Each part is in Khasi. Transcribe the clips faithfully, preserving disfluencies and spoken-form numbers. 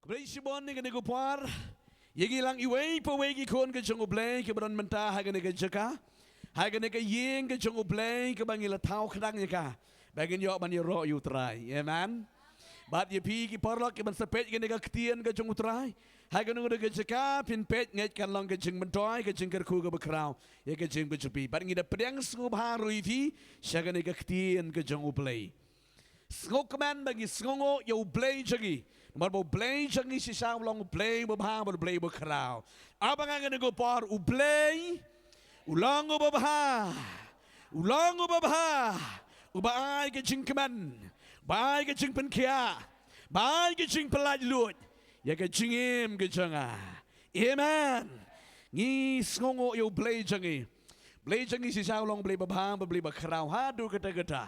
Khublei shibun ïa kane ka por. Ïa ngi lang iwei pa iwei ki khun ka jong U Blei kiba don mynta ha kane ka jaka, ha kane ka ïing ka jong U Blei kaba ngi la thaw khnang ïa ka ba ngin ïoh ban ïaroh ïa U Trai. Amen. Bad ïa phi ki paralok kiban sa peit ïa kane ka ktien ka jong U Trai ha kane ka jaka, phin peit ngeit kan long ka jingmyntoi, ka jingkyrkhu kaba khraw ïa ka jingim ka jong phi. Bad ngi da pdiang sngewbha ruh ïa phi sha kane ka ktien ka jong U Blei. Sngewkmen ba ngi sngewnguh ïa U Blei jong ngi, namar ba U Blei jong ngi shisha u long U Blei uba bha bad U Blei uba khraw. Haba nga ngeit ïa ka por, U Blei u long uba bha, u long uba bha, uba ai ka jingkmen, uba ai ka jingpynkhiah, uba ai ka jingpyllait luid ïa ka jingim ka jong nga. Amen. Ngi sngewnguh ïa U Blei jong ngi. Blei jong ngi shisha u long U Blei uba bha, uba, Blei uba khraw haduh katta katta,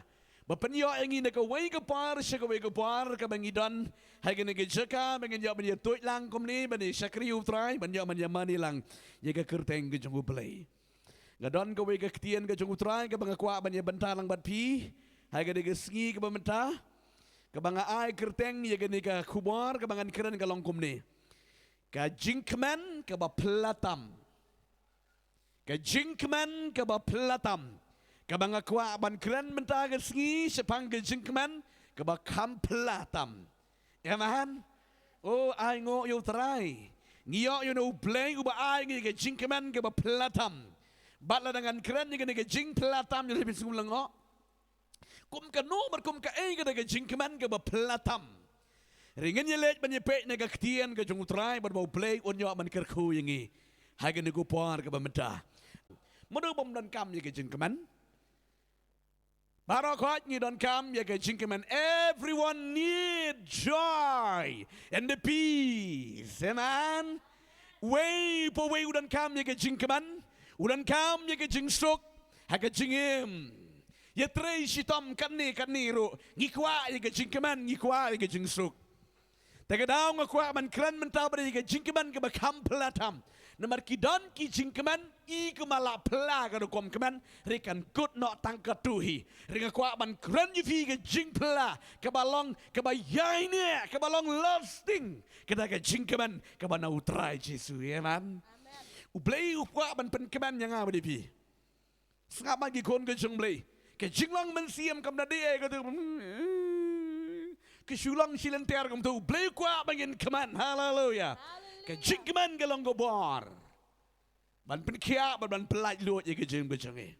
ba pynïoh ïa ngi na kawei ka por sha kawei ka por kaba ngi don ha kane ka jaka, ba ngin ïoh ban ïatuid lang kumne ban ïa shakri U Trai, ban ïoh ban ïa mane lang ïa ka kyrteng ka jong U Blei. Nga don kawei ka ktien ka jong U Trai kaba nga kwah ban ïa bynta lang bad phi ha kane ka sngi kaba mynta, kaba nga ai kyrteng ïa kane ka khubor kaba ngan kren ka long kumne: Ka jingkmen kaba phylla tam. Ka jingkmen kaba phylla tam. Kaba nga kwah ban kren mynta ka sngi shaphang ka jingkmen kaba kham phylla tam. Amen. O, ai nguh ïa U Trai. Ngi ïoh ïa une U Blei uba ai ngi ka jingkmen kaba phylla tam. Bad lada ngan kren ïa kane ka jingphylla tam, ïa lehbit sngewlyngngoh kum kano bad kum kaei kata ka jingkmen kaba phylla tam. Hynrei ngin ïa leit ban ïa peit na ka ktien ka jong U Trai bad ba U Blei un ïoh ban kyrkhu ïa ngi ha kane ka por kaba mynta. Mano bym donkam ïa ka jingkmen? Baroh khoit ngi donkam ïa ka jingkmen. Everyone need joy and the peace. Amen. Uwei pa uwei u donkam ïa ka jingkmen, u donkam ïa ka jingsuk ha ka jingim. Ïatrei shitom katne katne ruh ngi kwah ïa ka jingkmen, ngi kwah ïa ka jingsuk. Te ka daw nga kwah ban kren mynta ba dei ka jingkmen kaba kham phylla tam. Namar ki don ki jingkmen i kaba la phylla ka rukom kmen, hynrei kan kut noh tang katto hi. Hynrei nga kwah ban kren ïa phi ka jingphylla kaba long, kaba ïaineh, kaba long lasting, kata ka jingkmen kaba na U Trai Jisu. Amen. Amen. U Blei u kwah ban pynkmen ïa nga bad ïa phi. Sngap ma ki khun ka jong U Blei. Ka jinglong mynsiem kam da dei ei kata, ka shu long shi lynter kumta. U Blei u kwah ba ngin kmen. Haleluia. Haleluia. Ka jingkmen ka long ka bor ban pynkhiah bad ban pyllait luid ïa ka jingim ka jong ngi.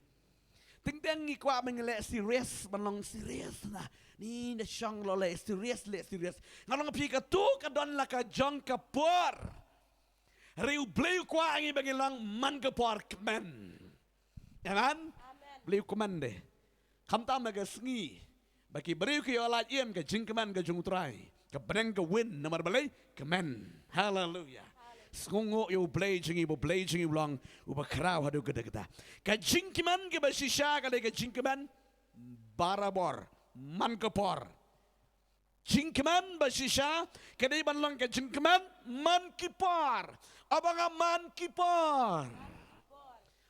Teng teng ngi kwah ba ngin leh serious, ban long serious na. Ni na shong lo leh serious, leh serious. Nga ong ïa phi, kato ka don la ka jong ka por. Hynrei U Blei u kwah ngi ba ngin long man ka por kmen. Amen. Amen. Blei u kmen de. Khamtam ha ka sngi ba ki briew ki ïoh lait im, ka jingkmen ka jong U Trai ka bneng ka win, namar balei? Kmen. Haleluia. Haleluia. Sngewnguh ïa U Blei jong ngi, ba U Blei jong ngi u long uba khraw haduh katta katta. Ka jingkmen kaba shisha ka dei ka jingkmen barabor, man ka por. Jingkmen ba shisha ka dei ban long ka jingkmen man ki por. Haba nga man ki por,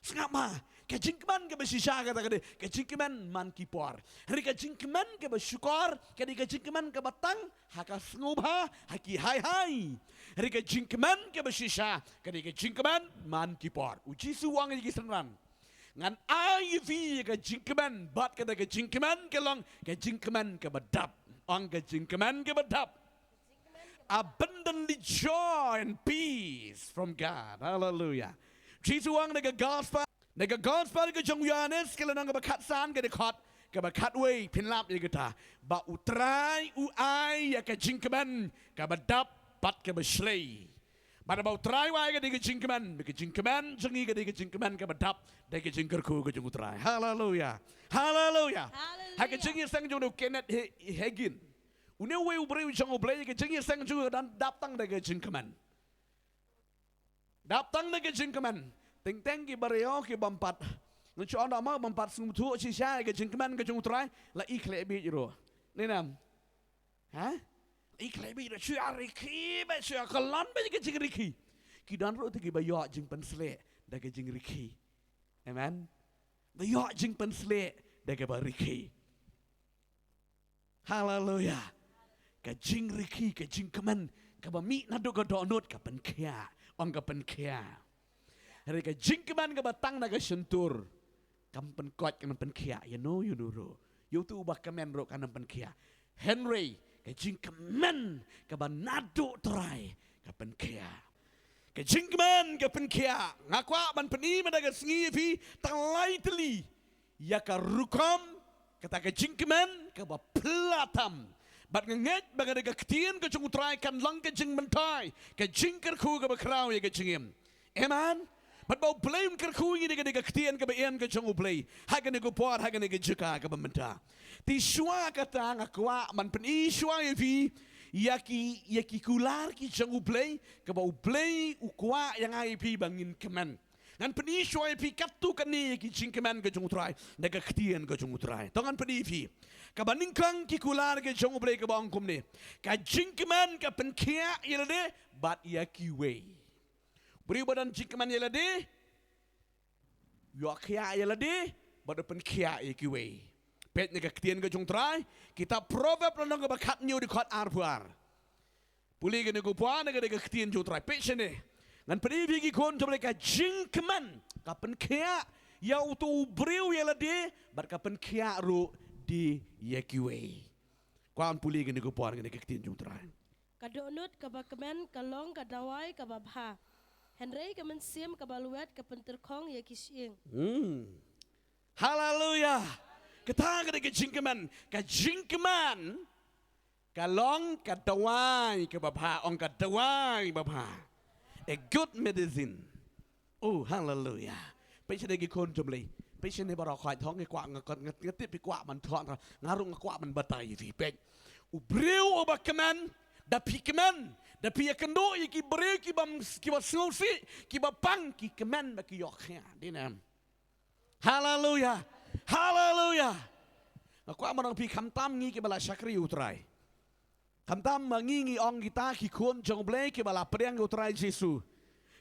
sngap ma, ka jingkmen kaba shisha kata ka dei ka jingkmen man ki por. Hynrei ka jingkmen kaba shukor ka dei ka jingkmen kaba tang ha ka sngewbha, ha ki haihai. Hynrei ka jingkmen kaba shisha ka dei ka jingkmen man ki por. U Jisu u ong ïa ki synran, ngan ai ïa phi ka jingkmen, bad kata ka jingkmen ka long ka jingkmen kaba dap. Ong, ka jingkmen kaba dap. Abundantly joy and peace from God. Haleluia. Jisu u ong na ka gospel, na ka gospel ka jong u Ïohannes ka lynnong kaba khatsan, ka dkhot kaba khatwei, phin lap ïa kata, ba U Trai u ai ïa ka jingkmen kaba dap bad kaba shlei. Bad ba U Trai u ai ka dei ka jingkmen, ka jingkmen jong ngi ka dei ka jingkmen kaba dap da ka jingkyrkhu ka jong U Trai. Haleluia. Haleluia. Haleluia. Ha ka jingïaseng jong u Kenneth Ha-, Hagin, une uwei u briew jong U Blei, ka jingïaseng jong u ka don dap tang da ka jingkmen. Dap tang da ka jingkmen. Teng teng ki briew ki bym pat, ngan shu ong da ma, bym pat sngewthuh shisha ïa ka jingkmen ka jong U Trai, la i khleh bit ruh. Ne em? Ha? I khleh bit ruh, shu ïa rkhie bha, shu ïa kyllon bha ïa ka jingrkhie. Ki don ruh te kiba ïoh jingpynshlei da ka jingrkhie. Amen. Ba ïoh jingpynshlei da kaba rkhie. Haleluia. Ka jingrkhie, ka jingkmen Kaba mih naduh ka dohnud ka pynkhiah. Ong ka pynkhiah. Hynrei ka jingkmen kaba tang na ka shyntur kam pynkoit, kam pynkhiah ïano ïano ruh. Ïa uto uba kmen ruh kan ym pynkhiah. Hynrei ka jingkmen kaba naduh Trai ka pynkhiah. Ka jingkmen ka pynkhiah. Nga kwah ban pyni mynta ka sngi ïa phi tang lai tylli ïa ka rukom kata ka jingkmen kaba phylla tam. Bad nga ngeit ba ka dei ka ktien ka jong U Trai kan long ka jingmynta, ka jingkyrkhu kaba khraw ïa ka jingim. Amen. Bad ba U Blei un kyrkhu ïa ngi da ka dei ka ktien kaba im ka jong U Blei ha kane ka por, ha kane ka jaka kaba mynta. Te shuwa kata nga kwah ban pyni shuwa ïa phi ïa ki, ïa ki kular ki jong U Blei kaba U Blei u kwah ïa nga ïa phi ba ngin kmen. Ngan pyni shuwa ïa phi katto katne ïa ki jingkmen ka jong U Trai da ka ktien ka jong U Trai. To ngan pyni ïa phi. Kaba nyngkong ki kular ki jong U Blei kaba ong kumne: Ka jingkmen ka pynkhiah ïa lade bad ïa kiwei. Briew ba don jingkmen ïa lade, ïoh khiah ïa lade bad pynkhiah ïa kiwei. Peit na ka ktien ka jong U Trai, kitab Proverb lynnong kaba khathynñiew dkhot arphew ar. Pule kane ka por na ka dei ka ktien jong U Trai. Peit shane. Ngan pyni ïa phi ki khun jong U Blei, ka jingkmen ka pynkhiah ïa uto u briew ïa lade bad ka pynkhiah ruh de ïa kiwei. Kwah ban pule kane ka por, kane ka ktien jong U Trai. Ka dohnud kaba kmen ka long ka dawai kaba bha, hynrei ka mynsiem kaba lwet ka pyntyrkhong ïa ki shyieng. Hmm. Haleluya. Kata ka dei ka jingkmen. Ka jingkmen ka long ka dawai kaba bha. Ong ka dawai ba bha. A good medicine. Oh, haleluya. Peit shane ki khun jong U Blei. Peit shane baroh, khot hong, nga kwah, nga, nga, nga tip phi kwah ban thoh, nga ruh nga kwah ban batai ïa phi. Peit. U briew uba kmen, da phi kmen, da phi ïakynduh ïa ki briew kiba, kiba sngewsih, kiba pang, ki kmen ba ki ïoh khiah. Dei ne em? Haleluya. Haleluya. Nga kwah ban ong ïa phi, khamtam ngi kiba la shakri U Trai. Khamtam ma ngi, ngi ong kita ki khun jong U Blei kiba la pdiang ïa U Trai Jisu,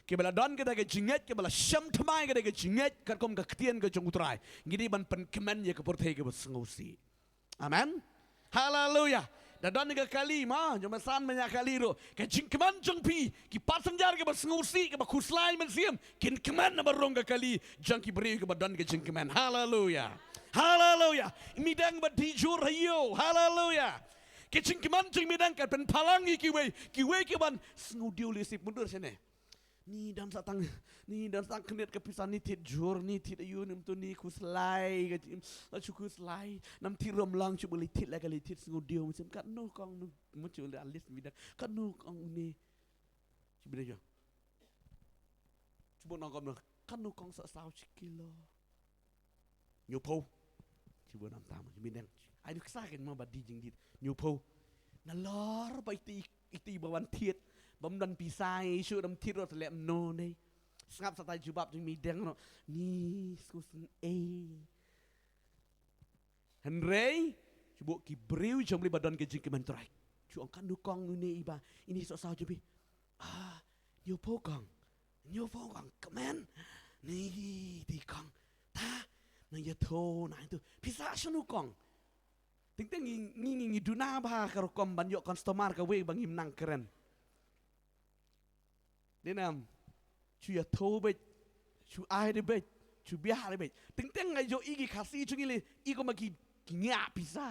kiba la don kata ka jingngeit, kiba la shem thymmai kata ka jingngeit katkum ka ktien ka jong U Trai, ngi dei ban pynkmen ïa ka pyrthei kaba sngewsih. Amen. Haleluya. Da don ka kali ma, jong ma san ma ñiah kali ruh, ka jingkmen jong phi, ki passenger kiba sngewsih, kiba khuslai mynsiem, kin kmen na ba rung ka kali jong ki briew kiba don ka jingkmen. Haleluya. Haleluya. Midang ba dih jhur ha ïew. Haleluya. Ka jingkmen jong midang kan pynphalang ïa kiwei, kiwei kiban sngewdiaw lehse, mutdur shane. Ni dang sa tang, ni dang sa tang khyndiat ka pisa, ni thied jhur, ni thied aïu, ni mynta ni khuslai ka jingim, la shu khuslai. Nam thied rom lang, shu ba leit thied la ka leit thied, sngewdiaw mynsiem, katno kong nu, mut shu la list midang, katno kong une. Shu ba leit jhur. Shu ba nang kom na, katno kong sa saw shi kilo. Hynñiewphew. Shu ba nam tam, shu midang. Ai du ksa kan ma ba dih jingdih. Hynñiewphew. Nalor ba iti, iti ba wan thied. Bym don pisa ïa shu, dang thied ruh te leh mano ne. Sngap sa tai jubab jong midang ruh. Ni sku sn e. Hynrei shu ba ki briew jong U Blei ba don ka jingkmen Trai, shu ong katno kong une iba, ini soh saw jong phi. Ah, hynñiewphew kong. Hynñiewphew kong, kmen. Ni ti kong. Ta, nang ïathuh nang tu. Pisa shano kong? Teng teng ngi, ngi, ngi, ngi duna bha ka rukom ban ïoh customer kawei ba ngim nang kren. Dei ne em? Shu ïathuh beit, shu ai de beit, shu biah de beit. Teng teng nga ïohi ki Khasi jong ngi lei, i kum ma ki, ki ngiah pisa.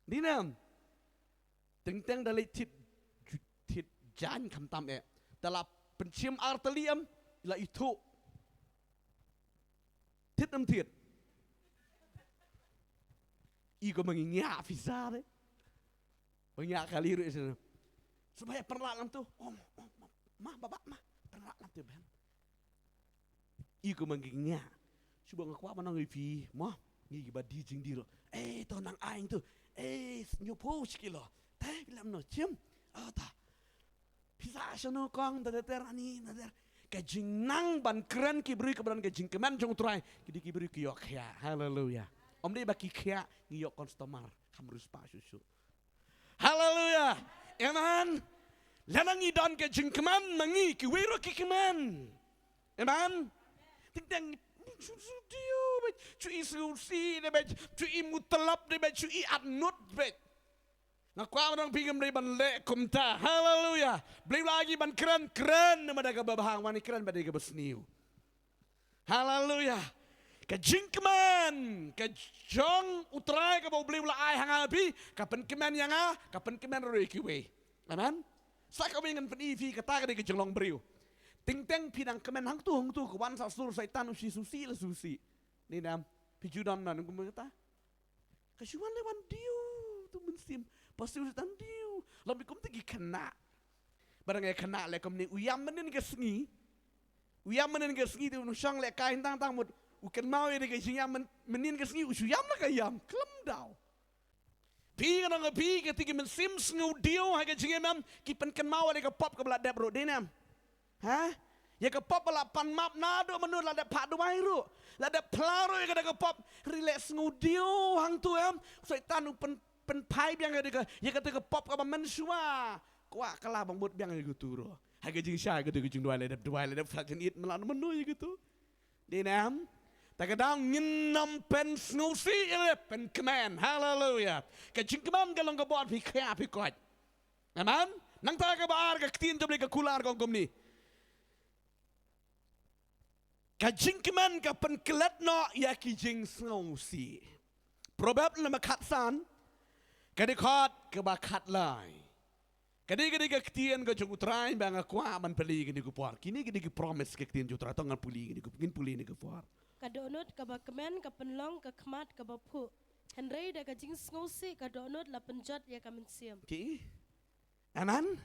Dei ne em? Teng teng da leit thied, ju-, thied jaiñ khamtam eh. Da la pynshim ar tylli em, la ithuh. Thied em thied. I kum ma ngi ngiah pisa de. Ba ngiah kali ruh i shisha. Shu ba ïa pynlah lam tu. Oh, oh, ma, ma, baba, ma, pynlah lam tu ban. I kum ma ngi ngiah. Shu ba nga kwah ban ong ïa phi, ma, ngi kiba dih jingdih ruh. Eh, to nang ai tu. Eh, hynñiewphew shi kilo. Te, phi leh mano, shim. Oh, ta. Pisa shano kong, da da ter ani, da ter. Ka jingnang ban kren ki briew kiba don ka jingkmen jong U Trai, ki dei ki briew ki ïoh khiah. Haleluya. Ym dei ba ki khiah, ngi ïoh customer. Kham riewspah shuh shuh. Haleluya. Amen. Lada ngi don ka jingkmen ma ngi, kiwei ruh ki kmen. Amen. Teng teng, shu, shu diu beit, shu i sngewsih de beit, shu i mutlop de beit, shu i atnud beit. Nga kwah ban ong phi ngim dei ban leh kumta. Haleluya. Blei u la ai ngi ban kren, kren namar da kaba bha, ym wan kren ba dei kaba sniew. Haleluya. Ka jingkmen ka jong U Trai kaba U Blei u la ai ha nga ha phi, ka pynkmen ïa nga, ka pynkmen ruh ïa kiwei. Amen. Sa kawei ngan pyni ïa phi, kata ka dei ka jinglong briew. Teng teng phi dang kmen hangtu hangtu, ka wan sa sur Soitan u shu sngewsih la sngewsih. Dei ne em? Phi ju don na nang kumta. Ka shu wan leh wan diaw tu mynsiem. Pastor u tang diaw. Lam ikum te ki khynnah. Ba dang ïa khynnah leh kumne, u ïam mynnin ka sngi. U ïam mynnin ka sngi te u nang shong lehkai tang tang mut u kynmaw ïa ka jingïam myn-, mynnin ka sngi u shu ïam la ka ïam. Khlem daw. Phi, ngan ong ïa phi, kata ki mynsiem sngewdiaw ha ka jingim em, ki pynkynmaw ïa ka pop kaba la dep ruh, dei ne em? Ha? Ïa ka pop ba la pan map naduh mynno, la dep phah duwai ruh, la dep phla ruh ïa kata ka pop. Hynrei leh sngewdiaw hangtu em, u Soitan u pyn, pynphai biang ïa kata ka, ïa kata ka pop kaba mynshuwa. Kwah kylla ban mut biang ïa katu ruh. Ha ka jingshai katu ka jingduwai, la dep duwai, la dep phla jingit, mynno mynno ïa katu. Dei ne em? Te ka daw ngin nym pynsngewsih, ïa, pynkmen. Haleluya. Ka jingkmen ka long ka bor, phi khia phi koit. Amen. Nangta kaba ar, ka ktien jong U Blei ka kular ka ong kumne. Ka jingkmen ka pynklet noh ïa ki jingsngewsih. Proverb lynnong khatsan, ka dkhot kaba khatlai. Ka dei, ka dei ka ktien ka jong U Trai ba nga kwah ban pule kane ka por. Kine ki dei ki promise ka ktien jong U Trai, to ngan pule kane ka, ngin pule kane ka por. Ka dohnud kaba kmen ka pynlong ka khmat kaba phuh, hynrei da ka jingsngewsih ka dohnud la pynjot ïa ka mynsiem. Ki? Amen.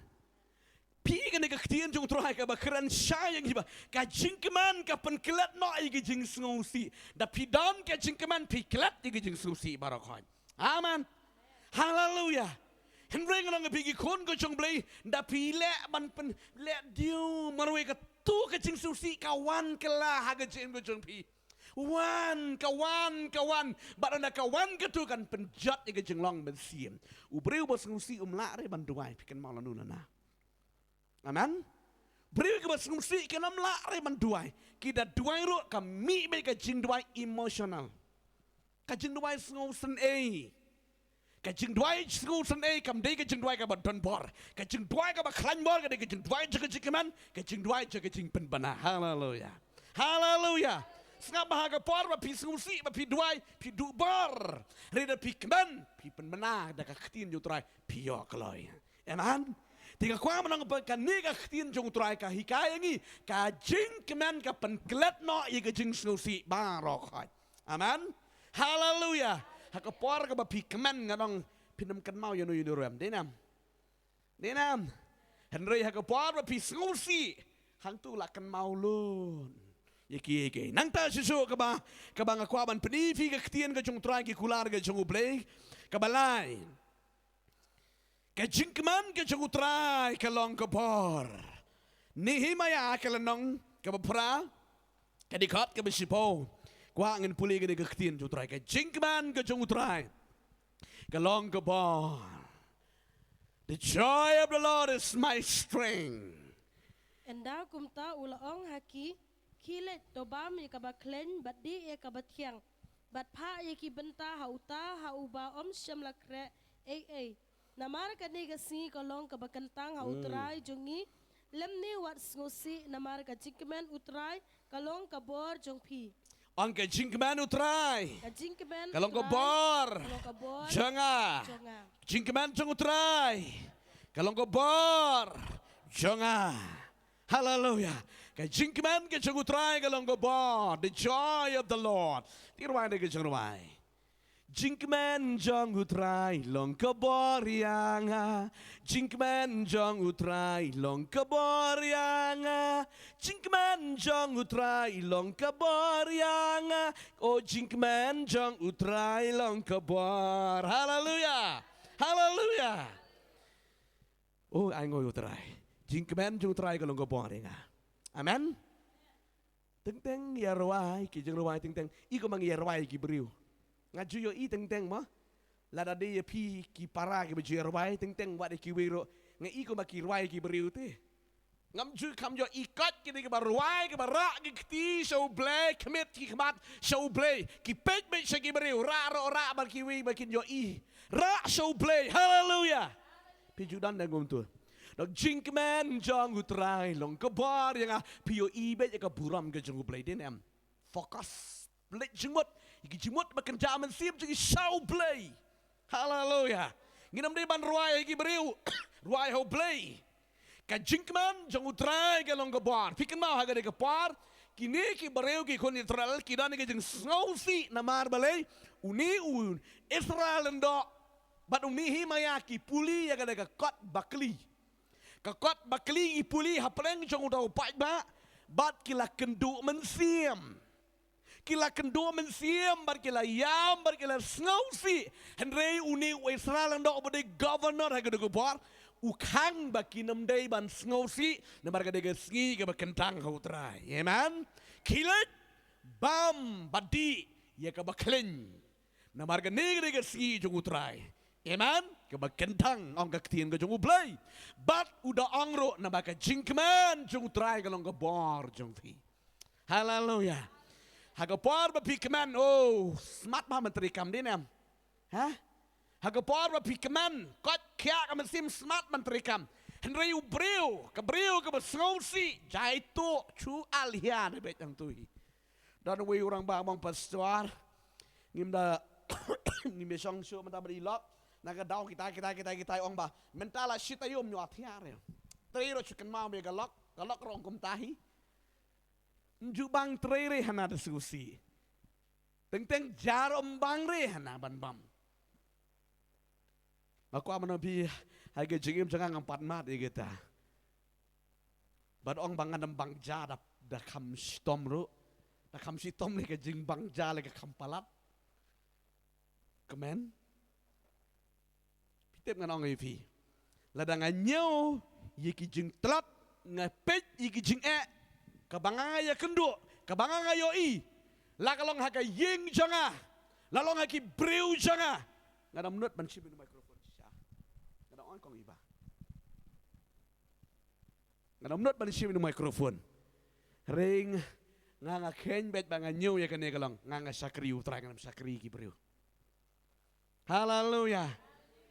Phi, kane ka ktien jong U Trai kaba kren shai ïa ngi ba ka jingkmen ka pynklet noh ïa ki jingsngewsih. Da phi don ka jingkmen phi klet ïa ki jingsngewsih baroh khoit. Amen. Haleluya. Hynrei ngan ong ïa phi ki khun ka jong U Blei, da phi leh ban pynleh diaw marwei, katu ka jingsngewsih ka wan kylla ha ka jingim ka jong phi. Wan, ka wan, ka wan. Bad haba ka wan katu kan pynjot ïa ka jinglong mynsiem. U briew ba sngewsih um lah re ban duwai, phi kynmaw lano lano. Amen. Briew kaba sngewsih kim lah re ban duwai. Ki da duwai ruh ka mih beit ka jingduwai emotional. Ka jingduwai sngewsynei. Ka jingduwai sngewsynei kam dei ka jingduwai kaba don bor. Ka jingduwai kaba khlaiñ bor ka dei ka jingduwai jong ka jingkmen, ka jingduwai jong ka jingpynbna. Haleluya. Haleluya. Sngap ba ha ka por ba phi sngewsih, ba phi duwai, phi duh bor. Hynrei da phi kmen, phi pynbna da ka ktien jong U Trai, phi ïoh kloi. Amen. Te nga kwah ban ong ba kane ka ktien jong U Trai ka hikai ïa ngi, ka jingkmen ka pynklet noh ïa ka jingsngewsih baroh khoit. Amen. Haleluya. Ha ka por kaba phi kmen, ngan ong, phin ym kynmaw ïano ïano ruh em. Dei ne em? Dei ne em? Hynrei ha ka por ba phi sngewsih, hangtu la kynmaw lut ïa kiei kiei. Nangta shisha kaba, kaba nga kwah ban pyni ïa phi ka ktien ka jong U Trai, ki kular ka jong U Blei. Kaba lai. Ka jingkmen ka jong U Trai ka long ka bor. Nehemiah ka lynnong kaba phra, ka dkhot kaba shiphew. Kwah ngin pule kane ka ktien jong U Trai. Ka jingkmen ka jong U Trai ka long ka bor. The joy of the Lord is my strength. Ynda kumta u la ong ha ki, khie leit, to bam ïa kaba khlaiñ bad dih ïa kaba thiang, bad phah ïa ki bynta ha uta ha uba ym shym la khreh ei ei. Namar kane ka sngi ka long kaba kyntang ha U Trai jong ngi. Lymne wat sngewsih, namar ka jingkmen U Trai ka long ka bor jong phi. Ong, ka jingkmen U Trai ka jingkmen ka long ka bor jong nga. Jingkmen jong U Trai ka long ka bor jong nga. Haleluya. Ka jingkmen ka jong U Trai ka long ka bor. The joy of the Lord. Te rwai da ka jingrwai. Jingkmen jong U Trai long ka bor ïa nga. Jingkmen jong U Trai long ka bor ïa nga. Jingkmen jong U Trai long ka bor ïa nga. O jingkmen jong U Trai long ka bor. Haleluya. Haleluya. O, ai ngoi U Trai. Jingkmen jong U Trai ka long ka bor ïa nga. Amen. Teng teng ïa rwai, ki jingrwai teng teng. I kumba ngi ïa rwai ki briew. Nga ju ïohi teng teng mo. Lada dei ïa phi ki para kiba ju ïa rwai teng teng, wat ïa kiwei ruh. Nga i kumba ki rwai ki briew te. Ngam ju kham ïohi kot kine kiba rwai, kiba rah ki kti sha U Blei, khmih ki khmat sha U Blei. Ki peit beit sha ki briew, rah ruh rah bad kiwei ba kin ïohi. Rah sha U Blei. Haleluya. Phi ju don da kumtu. Dok jingkmen jong U Trai long ka bor ïa nga, phi ïohi beit ïa ka burom ka jong U Blei, dei ne em? Focus. Leit jingmut. Ïa ki jingmut ba kynja mynsiem jong ngi sha U Blei. Haleluya. Ngin ym dei ban rwai ha ki briew, rwai ha U Blei. Ka jingkmen jong U Trai ka long ka bor. Phi kynmaw ha kane ka por, kine ki briew ki khun Israel ki don ïa ka jingsngewsih namar balei? Une u Israel lyngdoh bad u Nehemiah ki pule ïa kane ka kot bakli. Ka kot bakli ki pule hapdeng jong uta u paidbah, bad ki la kynduh mynsiem. Ki la kynduh mynsiem bad ki la ïam bad ki la sngewsih. Hynrei une u Israel lyngdoh uba dei governor ha kane ka por, u khang ba kin ym dei ban sngewsih namar ka dei ka sngi kaba kyntang ha U Trai. Amen. Khie leit bam bad dih ïa kaba khleiñ. Namar kane ka dei ka sngi jong U Trai. Amen. Kaba kyntang, ong ka ktien ka jong U Blei. Bad u da ong ruh, namar ka jingkmen jong U Trai ka long ka bor jong phi. Haleluya. Ha ka por ba phi kmen, oh, smat bha ban treikam, dei ne em? Ha? Ha ka por ba phi kmen, koit khiah ka mynsiem, smat ban treikam. Hynrei u briew, ka briew kaba sngewsih, jai tuh, chu al hia ne beit hangtu hi. Don uwei u rangbah u ong, pastor, ngim da, ngim da shong shuh mynta bad i lok. Na ka daw kitai, kitai, kitai, kitai, ong ba mynta la shi taïew ym ñiewthiah re. Trei ruh shu kynmaw ïa ka lok, ka lok ruh ong kumta hi. Ym ju bang trei re hana da sngewsih. Teng teng ja ruh ym bang re hana ban bam. Nga kwah ban ong ïa phi, ha ka jingim jong nga ngam pat mad ïa kita. Bad ong ba ngan ym bang ja da, da kham shitom ruh. Da kham shitom lei ka jingbang ja lei ka kham palat. Kmen. Phi tip ngan ong ïa phi. Lada nga ñiew ïa ki jingtlot, nga peit ïa ki jingeh, kaba nga ïakynduh, kaba nga ïohi, la ka long ha ka ïing jong nga, la long ha ki briew jong nga, nga dang mut ban shim ïa u microphone shisha. Nga dang ong kong Iba. Nga dang mut ban shim ïa u microphone. Ring, nga nga kheiñ beit ba nga ñiew ïa kane ka long, nga nga shakri U Trai, nga ngam shakri ki briew. Haleluya.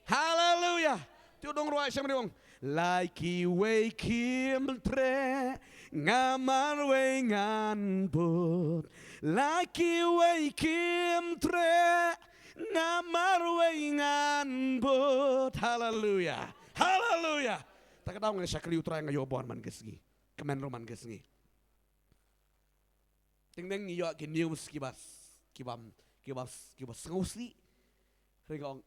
Haleluya. Te u dang rwai sha mriew ong. La kiwei kim treh, nga marwei ngan bud. La kiwei kim treh, nga marwei ngan bud. Haleluya. Haleluya. Ta ka daw nga shakri U Trai, nga ïoh bor man ka sngi. Kmen ruh man ka sngi. Teng teng ngi ïoh ki news kiba, kiba, kiba, kiba sngewsih. Hynrei nga ong,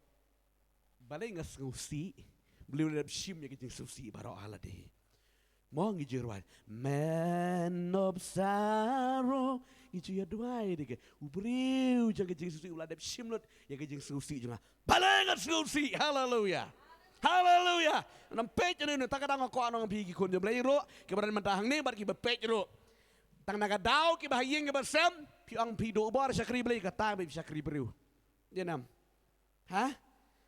balei nga sngewsih? Balei u la dep shim ïa ki jingsngewsih baroh ha lade? Mo ngi ju rwai, Man of Sorrow. Ngi ju ïa duwai de ke. U briew jong ki jingsngewsih u la dep shim lut ïa ki jingsngewsih jong nga. Balei ngan sngewsih? Haleluya. Haleluya. Ngam peit ïa une, ta ka daw nga kwah ong ïa phi ki khun jong U Blei ruh, kiba don mynta hangne bad kiba peit ruh. Tang na ka daw kiba ha ïing kiba sem, phi ong phi duh bor shakri Blei, kata ba phi shakri briew. Ïa nam. Ha?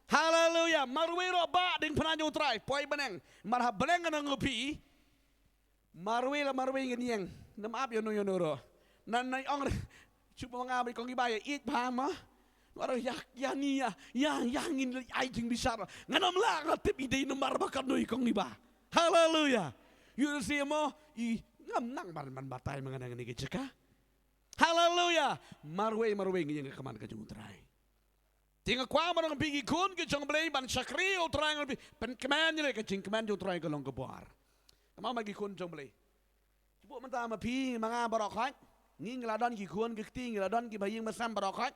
Haleluya. Marwei ruh ba diengphna jong U Trai, poi bneng. Mar ha bneng ngan ong ïa phi. Marwei la marwei ngan ïeng. Nam ap ïa no ïa no ruh. Nan nai ong re. Chupa nga ba kong Iba ïa ïeit bha ma. War ïa ïa ni ïa ïa ïa ngin ai jingbishar. Ngan ym lah nga tip i dei namar ba katno i kong Iba. Haleluya. Ïu si mo i ngam nang ban ban batai ma nga na kane ka jaka. Haleluya. Marwei marwei ngi ïeng ka command ka jong U Trai. Te nga kwah ban ong phi ki khun ki jong U Blei ban shakri U Trai, nga ong phi pynkmen ïa ka jingkmen jong U Trai ka long ka bor. Kynmaw ma ki khun jong U Blei. Shu buh mynta ma phi ma nga baroh khoit. Ngi ngi la don ki khun ki kti, ngi la don kiba ïing ba sem baroh khoit.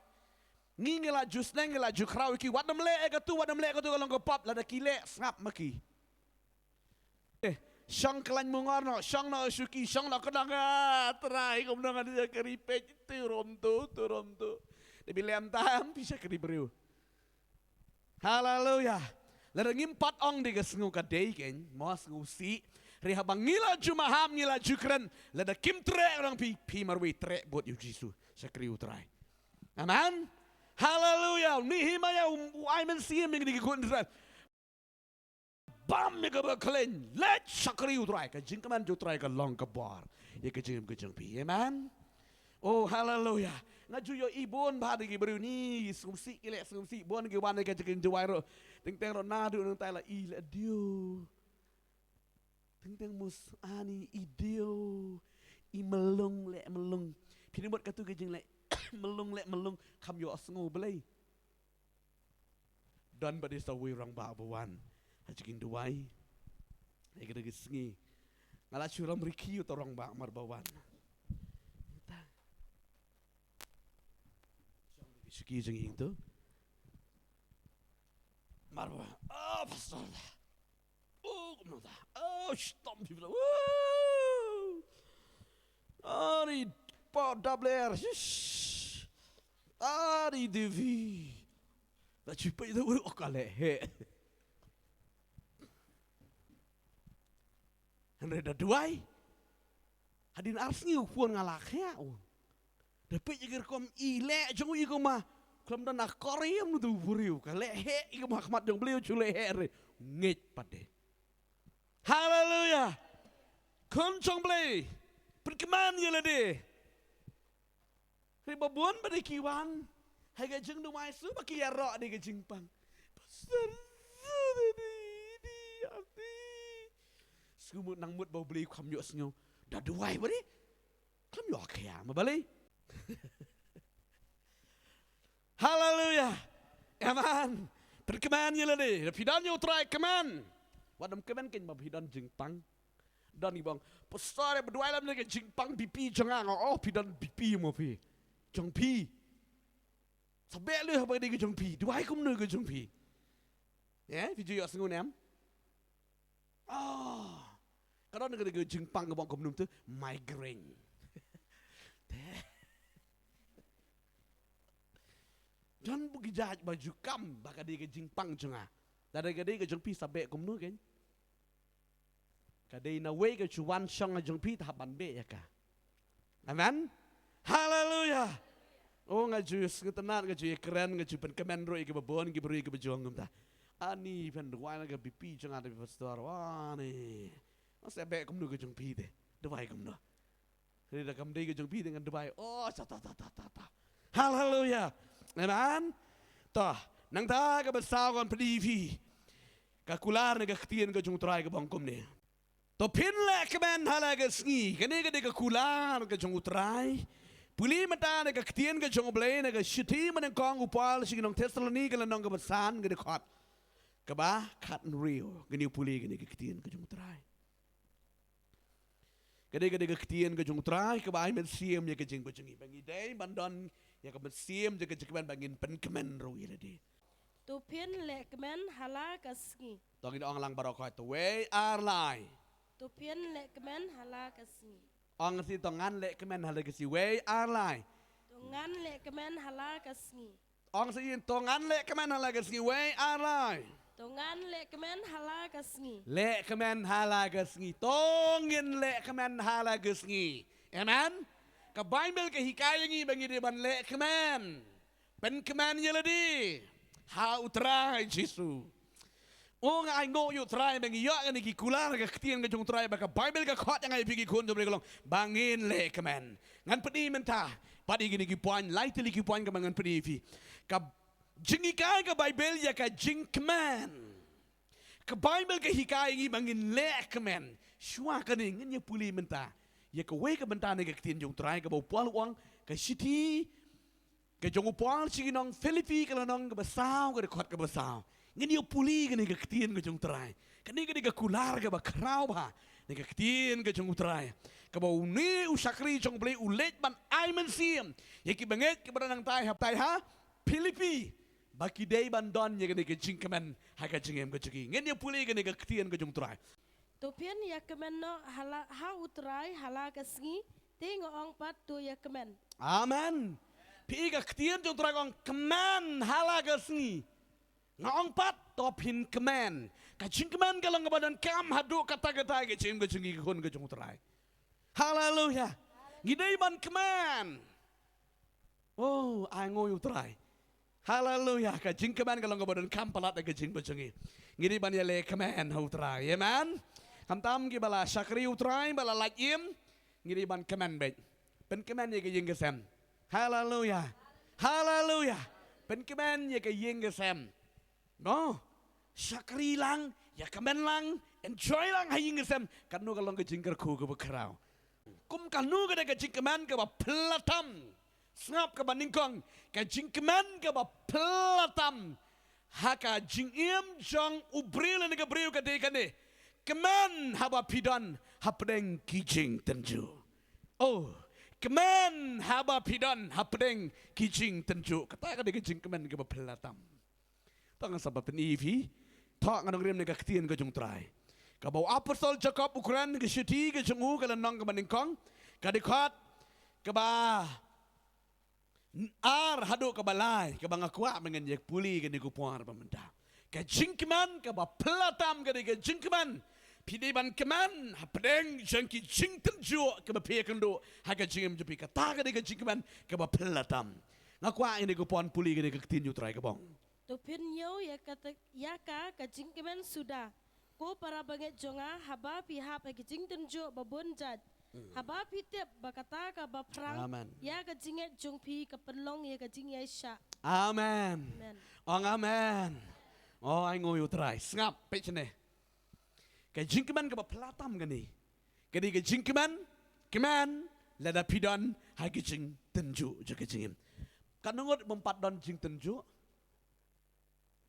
Ngi ngi la ju sneng, ngi la ju khraw ïa ki, wat nym leh ïa katu, wat nym leh ïa katu, ka long ka pop, lada ki leh sngap ma ki. Eh, shong khlaiñ mungor noh, shong noh shuki, shong noh khnang, ah, Trai, kumno ngan ïa shakri, peit tu rum tu, tu rum tu. Te phi leh tam, phi shakri briew. Haleluya. Lada ngim pat ong de ka sngew ka dei kein, mo sngewsih. Hynrei haba ngi la ju maham, ngi la ju kren, lada kim treh, nga ong phi, phi marwei treh bud ïa U Jisu, shakri U Trai. Amen. Haleluya. Nehemiah u, u ai mynsiem ïa kine ki khun Israel. bam ïa kaba khlaiñ, leit shakri U Trai, ka jingkmen jong U Trai ka long ka bor ïa ka jingim ka jong phi. Amen. Oh, haleluya. Nga ju ïohi bun bha da ki briew ni, sngewsih ki leh sngewsih, bun ki wan ïa ka jingduwai ruh. Teng teng ruh naduh nangtai la i leh diu. Teng teng mus ani i diu. I mlung leh mlung. Phi ïohi mut katu ka jingleh mlung leh mlung, kham ïohsngew Blei. Don pat de sa uwei u rangbah ba wan ha jingduwai. Ha kata ka sngi nga la shu lam rikhi uta u rangbah mar ba wan. Shuki jingim tu. Mar ba wan. Oh, pastor. Oh, kumno ta. Oh, shitom phi bla. Woo! Ani pa dabler. Shish. Ani devi. Da chi pa ida wuri okale he. Hynrei da duwai. Hadien ar sngi u phone nga la khia u. Da peit ïa ki rukom i leh jong u i kumba. Khlem don akor ïa u, u briew ka leh heh i kumba ha khmat jong Blei, u shu leh heh re. Ngeit pat de. Haleluya. Khun jong Blei. Pynkmen ïa lade. Hynrei ba bun ba de ki wan ha ka jingduwai, shu ba ki ïaroh da ka jingpang. Pastor, sngewmut nang mut ba U Blei kham ïohsngew. Da duwai ba de. Khlem ïoh khia ma balei. Haleluya. Amen. Pynkmen ïa lade. Phi don ïa U Trai, kmen. Wat nym kmen kein ba phi don jingpang. Don i bang, pastor, ba duwai lam ne ka jingpang B P jong nga. Oh, phi don B P mo phi. Jong phi. Sa beh leh haba dei ka jong phi. Duwai kumno ka jong phi. Eh, phi ju ïohsngew ne em? Ah. Ka don ka dei ka jingpang ka bang kumno tu, migraine. Don bu ki jait ba ju kam ba ka dei ka jingpang jong nga. Da dei ka dei ka jong phi sa beh kumno kein. Ka dei na wei ka ju wan shong ha jong phi ta hap ban beh ïa ka. Amen. Haleluya. Oh, nga ju sngewtynnat, nga ju ïakren, nga ju pynkmen ruh ïa kiba bun ki briew kiba ju ong kumta. Ani phin duwai na ka B P jong nga te pastor. Wah ni. Nga sa beh kumno ka jong phi te. Duwai kumno. Hynrei da kam dei ka jong phi te ngan duwai. Oh, sa ta ta ta ta ta. Haleluya. Amen. To, nangta kaba saw ngan pyni phi ka kular ne ka ktien ka jong U Trai kaba ong kumne. To phin leh kmen ha la ka sngi. Kane ka dei ka kular ka jong U Trai. Pule mynta na ka ktien ka jong U Blei na ka shithi mynnyngkong u Paul sha ki nong Thessaloni ka lynnong kaba san, ka dkhot kaba khathynriew. Kane pule kane ka ktien ka jong U Trai. Ka dei, ka dei ka ktien ka jong U Trai kaba ai mynsiem ïa ka jingim ka jong ngi, ba ngi dei ban don ïa ka mynsiem jong ka jingkmen, ba ngin pynkmen ruh ïa lade. To phin leh kmen ha la ka sngi. To ngin ong lang baroh khoit, to wei ar lai. To phin leh kmen ha la ka sngi. Ong sa shisien, to ngan leh kmen ha la ka sngi, wei ar lai. To ngan leh kmen ha la ka sngi. Ong sa shisien, to ngan leh kmen ha la ka sngi, wei ar lai. To ngan leh kmen ha la ka sngi. Leh kmen ha la ka sngi. To ngin leh kmen ha la ka sngi. Amen. Ka Baibl ka hikai ïa ngi ba ngi dei ban leh kmen. Pynkmen ïa lade ha U Trai Jisu. Oh, nga ainguh ïa U Trai ba ngi ïoh kane ki kular ka ktien ka jong U Trai, ba ka Baibl ka khot ïa nga ïa phi ki khun jong U Blei, ka long ba ngin leh kmen. Ngan pyni mynta pat ïa kine ki point, lai tylli ki point kaba ngan pyni ïa phi. Ka jinghikai ka Baibl ïa ka jingkmen. Ka Baibl ka hikai ïa ngi ba ngin leh kmen. Shuwa kane ngin ïa pule mynta ïa kawei ka bynta ne ka ktien jong U Trai kaba u Paul u ong, ka shithi ka jong u Paul sha ki nong Philippi ka lynnong kaba saw, ka dkhot kaba saw. Ngin ïa pule kane ka ktien ka jong U Trai. Kane ka dei ka kular kaba khraw bha ne ka ktien ka jong U Trai, kaba une u shakri jong U Blei u leit ban ai mynsiem ïa ki bangeit kiba don hangtai hapdeng ha Philippi, ba ki dei ban don ïa kane ka jingkmen ha ka jingim ka jong ki. Ngin ïa pule kane ka ktien ka jong U Trai. To phin ïa kmen noh ha la, ha U Trai ha la ka sngi, te nga ong pat to ïa kmen. Amen. Phi i ka ktien jong U Trai ka ong kmen ha la ka sngi. Nga ong pat to phin kmen. Ka jingkmen ka long kaba donkam haduh katta katta ka jingim ka jong ngi ki khun ka jong U Trai. Haleluya. Ngi dei ban kmen. Oh, ainguh ïa U Trai. Haleluya. Ka jingkmen ka long kaba donkam palat ha ka jingim ka jong ngi. Ngi dei ban ïaleh kmen ha U Trai. Amen. Khamtam kiba la shakri U Trai, ba la lait im, ngi dei ban kmen beit. Pynkmen ïa ka ïing ka sem. Haleluya. Haleluya. Pynkmen ïa ka ïing ka sem. No. Shakri lang, ïa kmen lang, enjoy lang ha ïing ka sem. Katno ka long ka jingkyrkhu kaba khraw. Kum kano ka dei ka jingkmen kaba phylla tam. Sngap kaba nyngkong, ka jingkmen kaba phylla tam ha ka jingim jong u briew lane ka briew ka dei kane. Kmen haba phi don hapdeng ki jingtynjuh. Oh, kmen haba phi don hapdeng ki jingtynjuh. Kata ka dei ka jingkmen kaba phylla tam. To ngan sa pyni ïa phi. To ngan ong rim na ka ktien ka jong U Trai. Kaba u apostol Jakob u kren, ka shithi ka jong u, ka lynnong kaba nyngkong, ka dkhot kaba ar haduh kaba lai, kaba nga kwah ba ngin ïa pule kane ka por ba mynta. Ka jingkmen kaba phylla tam ka dei ka jingkmen. Phi dei ban kmen hapdeng jong ki jingtynjuh kiba phi ïakynduh ha ka jingim jong phi. Kata ka dei ka jingkmen kaba phylla tam. Nga kwah ïa kane ka por pule kane ka ktien U Trai kaba ong. To phin ñiew ïa ka, ïa ka, ka jingkmen suda, ko para bangeit jong nga, haba phi hap ha ki jingtynjuh ba bun jait. Haba phi tip ba kata kaba phrang, amen, ïa ka jingngeit jong phi ka pynlong ïa ka jingïaishah. Amen. Amen. Ong amen. Oh, ai nguh ïa U Trai. Sngap, peit shane. Ka jingkmen kaba phylla tam kane. Ka dei ka jingkmen, kmen, lada phi don ha ki jingtynjuh jong ka jingim. Katno ngut bym pat don jingtynjuh?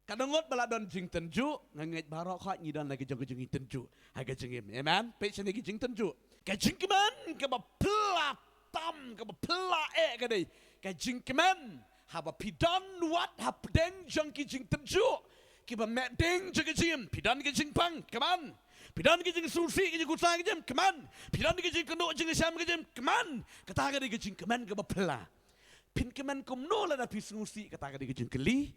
Katno ngut ba la don jingtynjuh? Nga ngeit baroh khoit ngi don la ki jong ka jingtynjuh ha ka jingim. Amen. Peit shane ki jingtynjuh. Ka jingkmen kaba phylla tam, kaba phylla eh ka dei ka jingkmen haba phi don wat hapdeng jong ki jingtynjuh kiba meh ding jong ka jingim. Phi don ki jingpang, kmen. Phi don ki jingsngewsih, ki jingkusa, ki jingkmen. Phi don ki jingkynduh jingshem, ki jingkmen. Kata ka dei ka jingkmen kaba phylla. Phin kmen kumno lada phi sngewsih? Kata ka dei ka jingkylli.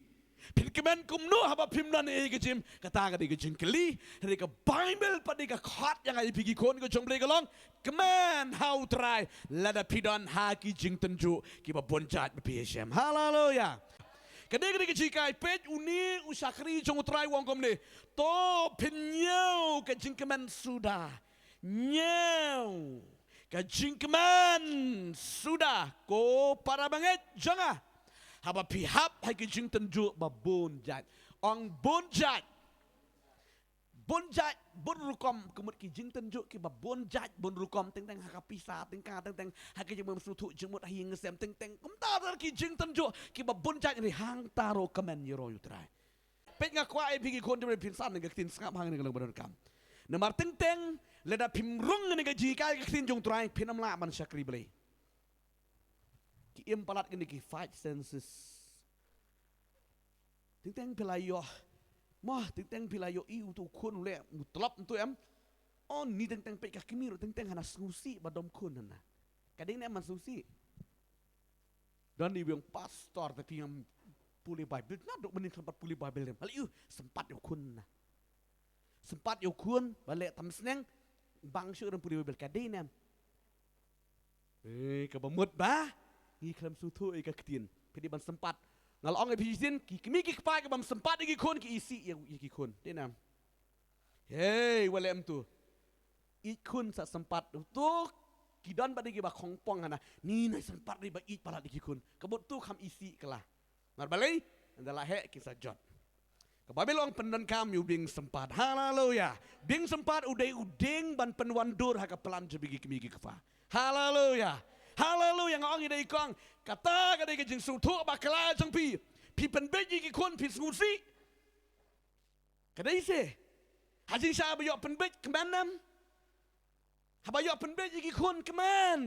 Phin kmen kumno haba phim don ei ka jingim? Kata ka dei ka jingkylli. Hynrei ka Baibl pat dei ka khot ïa nga ïa phi ki khun ka jong U Blei ka long, kmen ha U Trai lada phi don ha ki jingtynjuh kiba bun jait ba phi ïashem. Haleluya. Ka dei ka dei ka jinghikai, peit une u shakri jong U Trai u ong kumne. To phin ñiew ka jingkmen suda. Ñiew ka jingkmen suda, ko para bangeit jong nga, haba phi hap ha ki jingtynjuh ba bun jait. Ong bun jait. Bun jait, bun rukom, ka mut ki jingtynjuh kiba bun jait, bun rukom, teng teng ha ka pisa, teng teng, teng teng ha ki jingmut sngewthuh, jingmut ha ïing sem, teng teng kumta ter ki jingtynjuh kiba bun jait, hynrei hangta ruh kmen ïaroh ïa U Trai. Peit, nga kwah ïa phi ki khun jong U Blei phin san ïa ka ktien, sngap hangne ka long ba donkam. Namar teng teng lada phim rung ïa ka jinghikai ka ktien jong U Trai, phin ym lah ban shakri Blei. Ki im palat kine ki five senses. Teng teng phi la ïoh, mo, teng teng phi la ïohi uto u khun u leh mutlop uto em. Oni teng teng peit ka kmie ruh teng teng hana sngewsih ba dom khun hana. Ka dei ne em ban sngewsih? Don iwei i ong, pastor, te phi ngam pule Baibl. Naduh mynnin khlem pat pule Baibl em. Hali u sympat ïa u khun na. Sympat ïa u khun ba leh tam sneng, bang shuh ruh pule Baibl, ka dei ne em? Eh, kaba mut ba ngi khlem sngewthuh ïa ka ktien. Phi dei ban sympat. Nga la ong ïa phi shisien, ki kmie ki kpa ki bym sympat ïa ki khun, ki isih ïa, ïa ki khun. Dei ne em? Hei, wat leh kumto. Ïeit khun sa sympat. To ki don pat de kiba khongpong hana. Ni nai sympat de ba ïeit palat ïa ki khun. Ka mut to kham isih kylla. Namar balei? Ynda la heh kin sa jot. Ka Baibl ong pyndonkam ïa u dieng sympat. Haleluya. Dieng sympat u dei u dieng ban pynwandur ha ka plan jong phi ki kmie ki kpa. Haleluya. Haleluya. Nga ong ïa dei kong. Kata ka dei ka jingsngewthuh bakla jong phi. Phi pynbeit ïa ki khun, phi sngewsih. Ka dei se. Ha jingshah ba ïoh pynbeit, kmen ne em? Haba ïoh pynbeit ïa ki khun, kmen.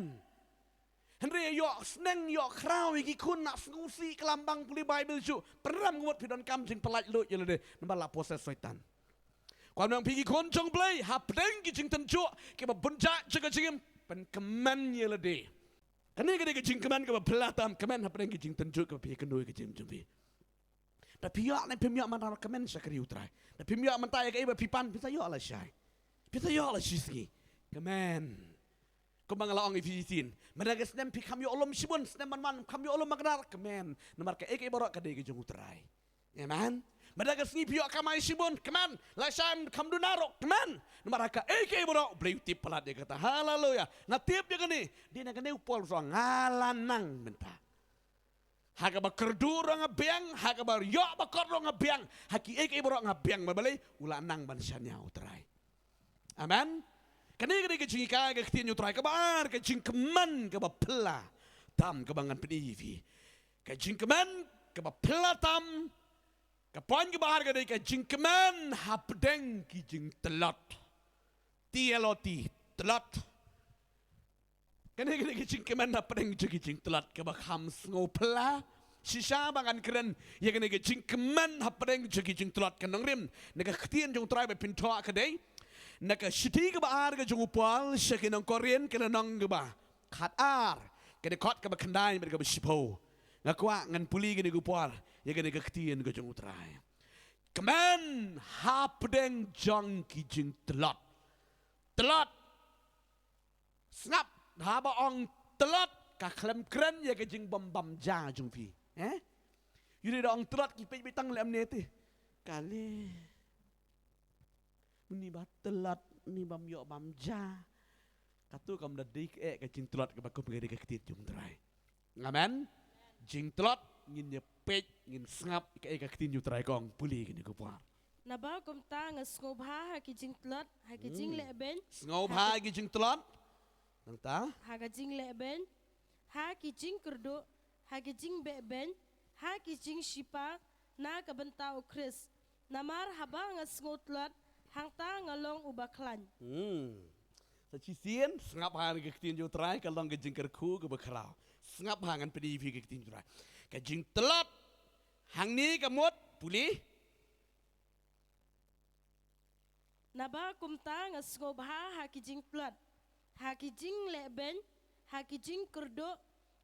Hynrei ïoh sneng, ïoh khraw ïa ki khun, na sngewsih, klam bang pule Baibl shuh. Pynrem, ka mut phi donkam jingpyllait luid ïa lade. Namar la possess Soitan. Kwah ong phi ki khun jong U Blei, hapdeng ki jingtynjuh kiba bun jait jong ka jingim, pynkmen ïa lade. Kane ka dei ka jingkmen kaba phylla tam, kmen hapdeng ki jingtynjuh kiba phi ïakynduh ïa ka jingim jong phi. Da phi ïoh ne phim ïoh mynta, kmen shakri U Trai. Da phim ïoh mynta ïa kaei ba phi pan, phin sa ïoh lashai. Phin sa ïoh la shisngi. Kmen. Kumba nga la ong ïa phi shisien, mynta ka snem phi kham ïoh lum shibun, snem ban wan kham ïoh lum ba kdar, kmen. Namar kaei kaei baroh ka dei ka jong U Trai. Amen. Mynta ka sngi phi ïoh kamai shibun, kmen. Lashai kham duna ruh, kmen. Namar ha kaei kaei baroh, Blei u tip palat ïa kata. Haleluya. Nga tip ïa kane. Dei na kane u Paul u ong, nga la nang mynta. Ha kaba kyrduh ruh nga biang, ha kaba ïoh ba kot ruh nga biang, ha kiei kiei baroh nga biang, balei? U la nang ban shaniah U Trai. Amen. Kane, kane ka jinghikai ka ktien U Trai, kaba ar, ka jingkmen kaba phylla tam kaba ngan pyni ïa phi. Ka jingkmen kaba phylla tam, ka point kaba ar ka dei ka jingkmen hapdeng ki jingtlot. T L O T, tlot. Kane, kane ka jingkmen hapdeng jong ki jingtlot kaba kham sngewphylla. Shisha ba ngan kren ïa kane ka jingkmen hapdeng jong ki jingtlot, ka nongrim na ka ktien jong U Trai ba pynthok ka dei na ka shithi kaba ar ka jong u Paul sha ki nong Korinth, ka lynnong kaba khatar, ka dkhot kaba khyndai bad kaba shiphew. Nga kwah ngan pule kane ka por ïa kane ka ktien ka jong U Trai. Kmen hapdeng jong ki jingtlot. Tlot. Sngap, haba ong tlot, ka khlem kren ïa ka jingbym bam ja jong phi. Eh? Ïohi da ong tlot ki peit beit tang lem ne te. Kali. Muni ba tlot, ni bam ïoh bam ja. Katu kam da dei ka, eh, ka jingtlot kaba kum ka dei ka ktien jong U Trai. Amen. Jingtlot, ngin ïa peit, ngin sngap ka, eh, ka ktien U Trai kong, pule kane ka por. Naba kumta nga sngewbha ha ki jingtlot, ha ki jinglehbeiñ. Sngewbha ha ki jingtlot. Nangta? Ha ka jinglehbeiñ, ha ki jingkyrduh, ha ki jingbehbeiñ, ha ki jingshipa na ka bynta U Khrist. Namar haba nga sngewtlot, hangta nga long uba khlaiñ. Hmm. Sa shisien, sngap ha ka ktien U Trai, ka long ka jingkyrkhu kaba khraw. Sngap ha, ngan pyni phi ka ktien U Trai. Ka jingtlot, hangne ka mut, pule. Naba kumta nga sngewbha ha ki jingtlot, ha ki jinglehbeiñ, ha ki jingkyrduh,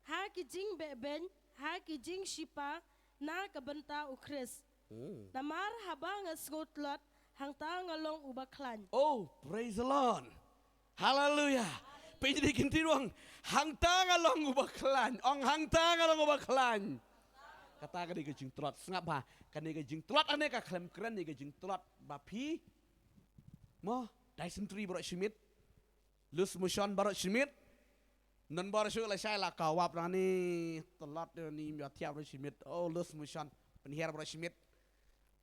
ha ki jingbehbeiñ, ha ki jingshipa na ka bynta U Khrist. Hmm. Namar haba nga sngewtlot, hangta nga long uba khlaiñ. Oh, praise the Lord. Haleluya. Pynjri kynti ruh, hangta nga long uba khlaiñ. Ong, hangta nga long uba khlaiñ. Kata ka dei ka jingtlot, sngap ha. Kane ka jingtlot hangne ka khlem kren ïa ka jingtlot ba phi, mo, dysentery baroh shi miet. Loose motion baroh shi miet. Nonbor shu lashai la kawap nani, tlot nani, ym ïoh thiah baroh shi miet. Oh, loose motion. Pynhiar baroh shi miet.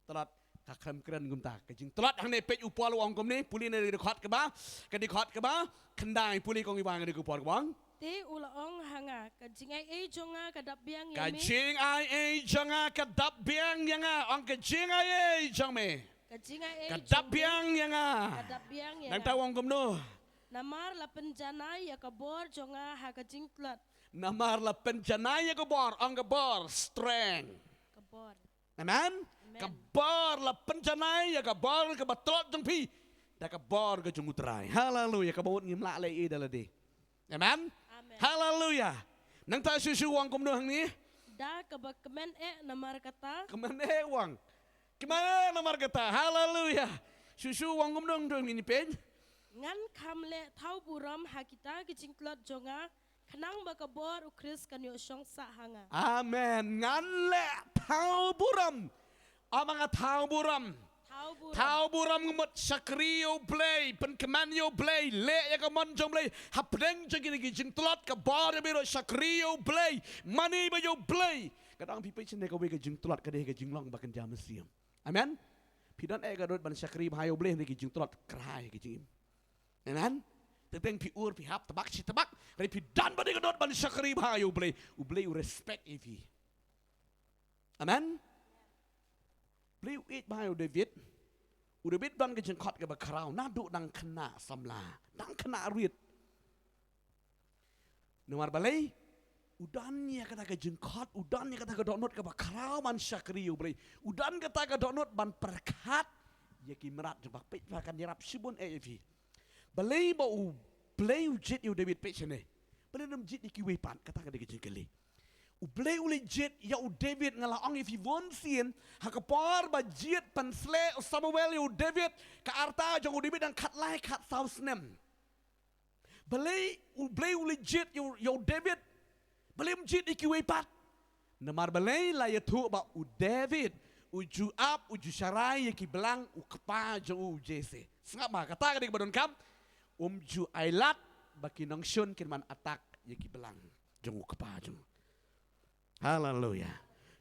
Tlot, ka khlem kren kumta. Ka jingtlot hangne peit u Paul u ong kumne, pule na ka dkhot kaba, ka dkhot kaba khyndai, pule kong Iba, na ka dkhot kaba ong. Te u la ong ha nga, ka jingaiei jong nga ka dap biang ïa me. Ka jingaiei jong nga ka dap biang ïa nga. Ong, ka jingaiei jong me ka dap biang ïa nga. Ka dap biang ïa nga. Nangta u ong kumno? Namar la pynjanai ïa ka bor jong nga ha ka jingtlot. Namar la pynjanai ïa ka bor, ong ka bor, strength. Ka bor. Amen. Amen. Ka bor la pynjanai ïa ka bor kaba tlot jong phi da ka bor ka jong U Trai. Haleluya. Kaba mut ngim lah leh ei da lade. Amen. Amen. Haleluya. Nangta shuh shuh u ong kumno hangne? Da kaba kmen eh namar kata. Kmen eh u ong. Kmen eh namar kata. Haleluya. Shuh shuh u ong kumno, to ngin pyn. Ngan kham leh thaw burom ha kita ki jingtlot jong nga, khnang ba ka bor U Khrist kan ïoh shong sah ha nga. Amen. Ngan leh thaw burom. Ong ma nga thaw burom. Thaw burom. Thaw burom ka mut shakri ïa U Blei, pynkmen ïa U Blei, leh ïa ka mon jong U Blei. Hapdeng jong kine ki jingtlot, ka bor ïa baroh, shakri ïa U Blei, mane bad ïa U Blei. Ka dang phi peit shane, kawei ka jingtlot ka dei ka jinglong ba kynja mynsiem. Amen. Phi don eh ka dohnud ban shakri bha ïa U Blei, hynrei ki jingtlot kyrhai ka jingim. Amen. Teng teng phi ur, phi hap tbak shi tbak, hynrei phi don bad ka dohnud ban shakri bha ïa U Blei. U Blei u respect ïa phi. Amen. Blei u ïeit bha ïa u David. U David don ka jingkhot kaba khraw naduh dang khynnah samla, dang khynnah rit. Namar balei? U don ïa kata ka jingkhot, u don ïa kata ka dohnud kaba khraw ban shakri ïa U Blei. U don kata ka dohnud ban pyrkhat ïa ki mrad jong U Blei. Peit, ba kan ïarap shibun eh ïa phi. Balei ba U Blei u jied ïa u David, peit shane? Balei um jied ïa kiwei pat? Kata ka dei ka jingkylli. U Blei u la jied ïa u David, nga la ong ïa phi bun sien, ha ka por ba jied pynsleh u Samuel ïa u David, ka rta jong u David dang khatlai khatsaw snem. Balei U Blei u la jied ïa u, ïa u David? Balei um jied ïa kiwei pat? Namar balei? La ïathuh ba u David U Joab u ju sharai ïa ki blang u kpa jong u Jesse. Sngap ma, kata ka dei kaba donkam. Um ju ailad ba ki nongshun kin wan attack ïa ki blang jong u kpa jong u. Haleluya.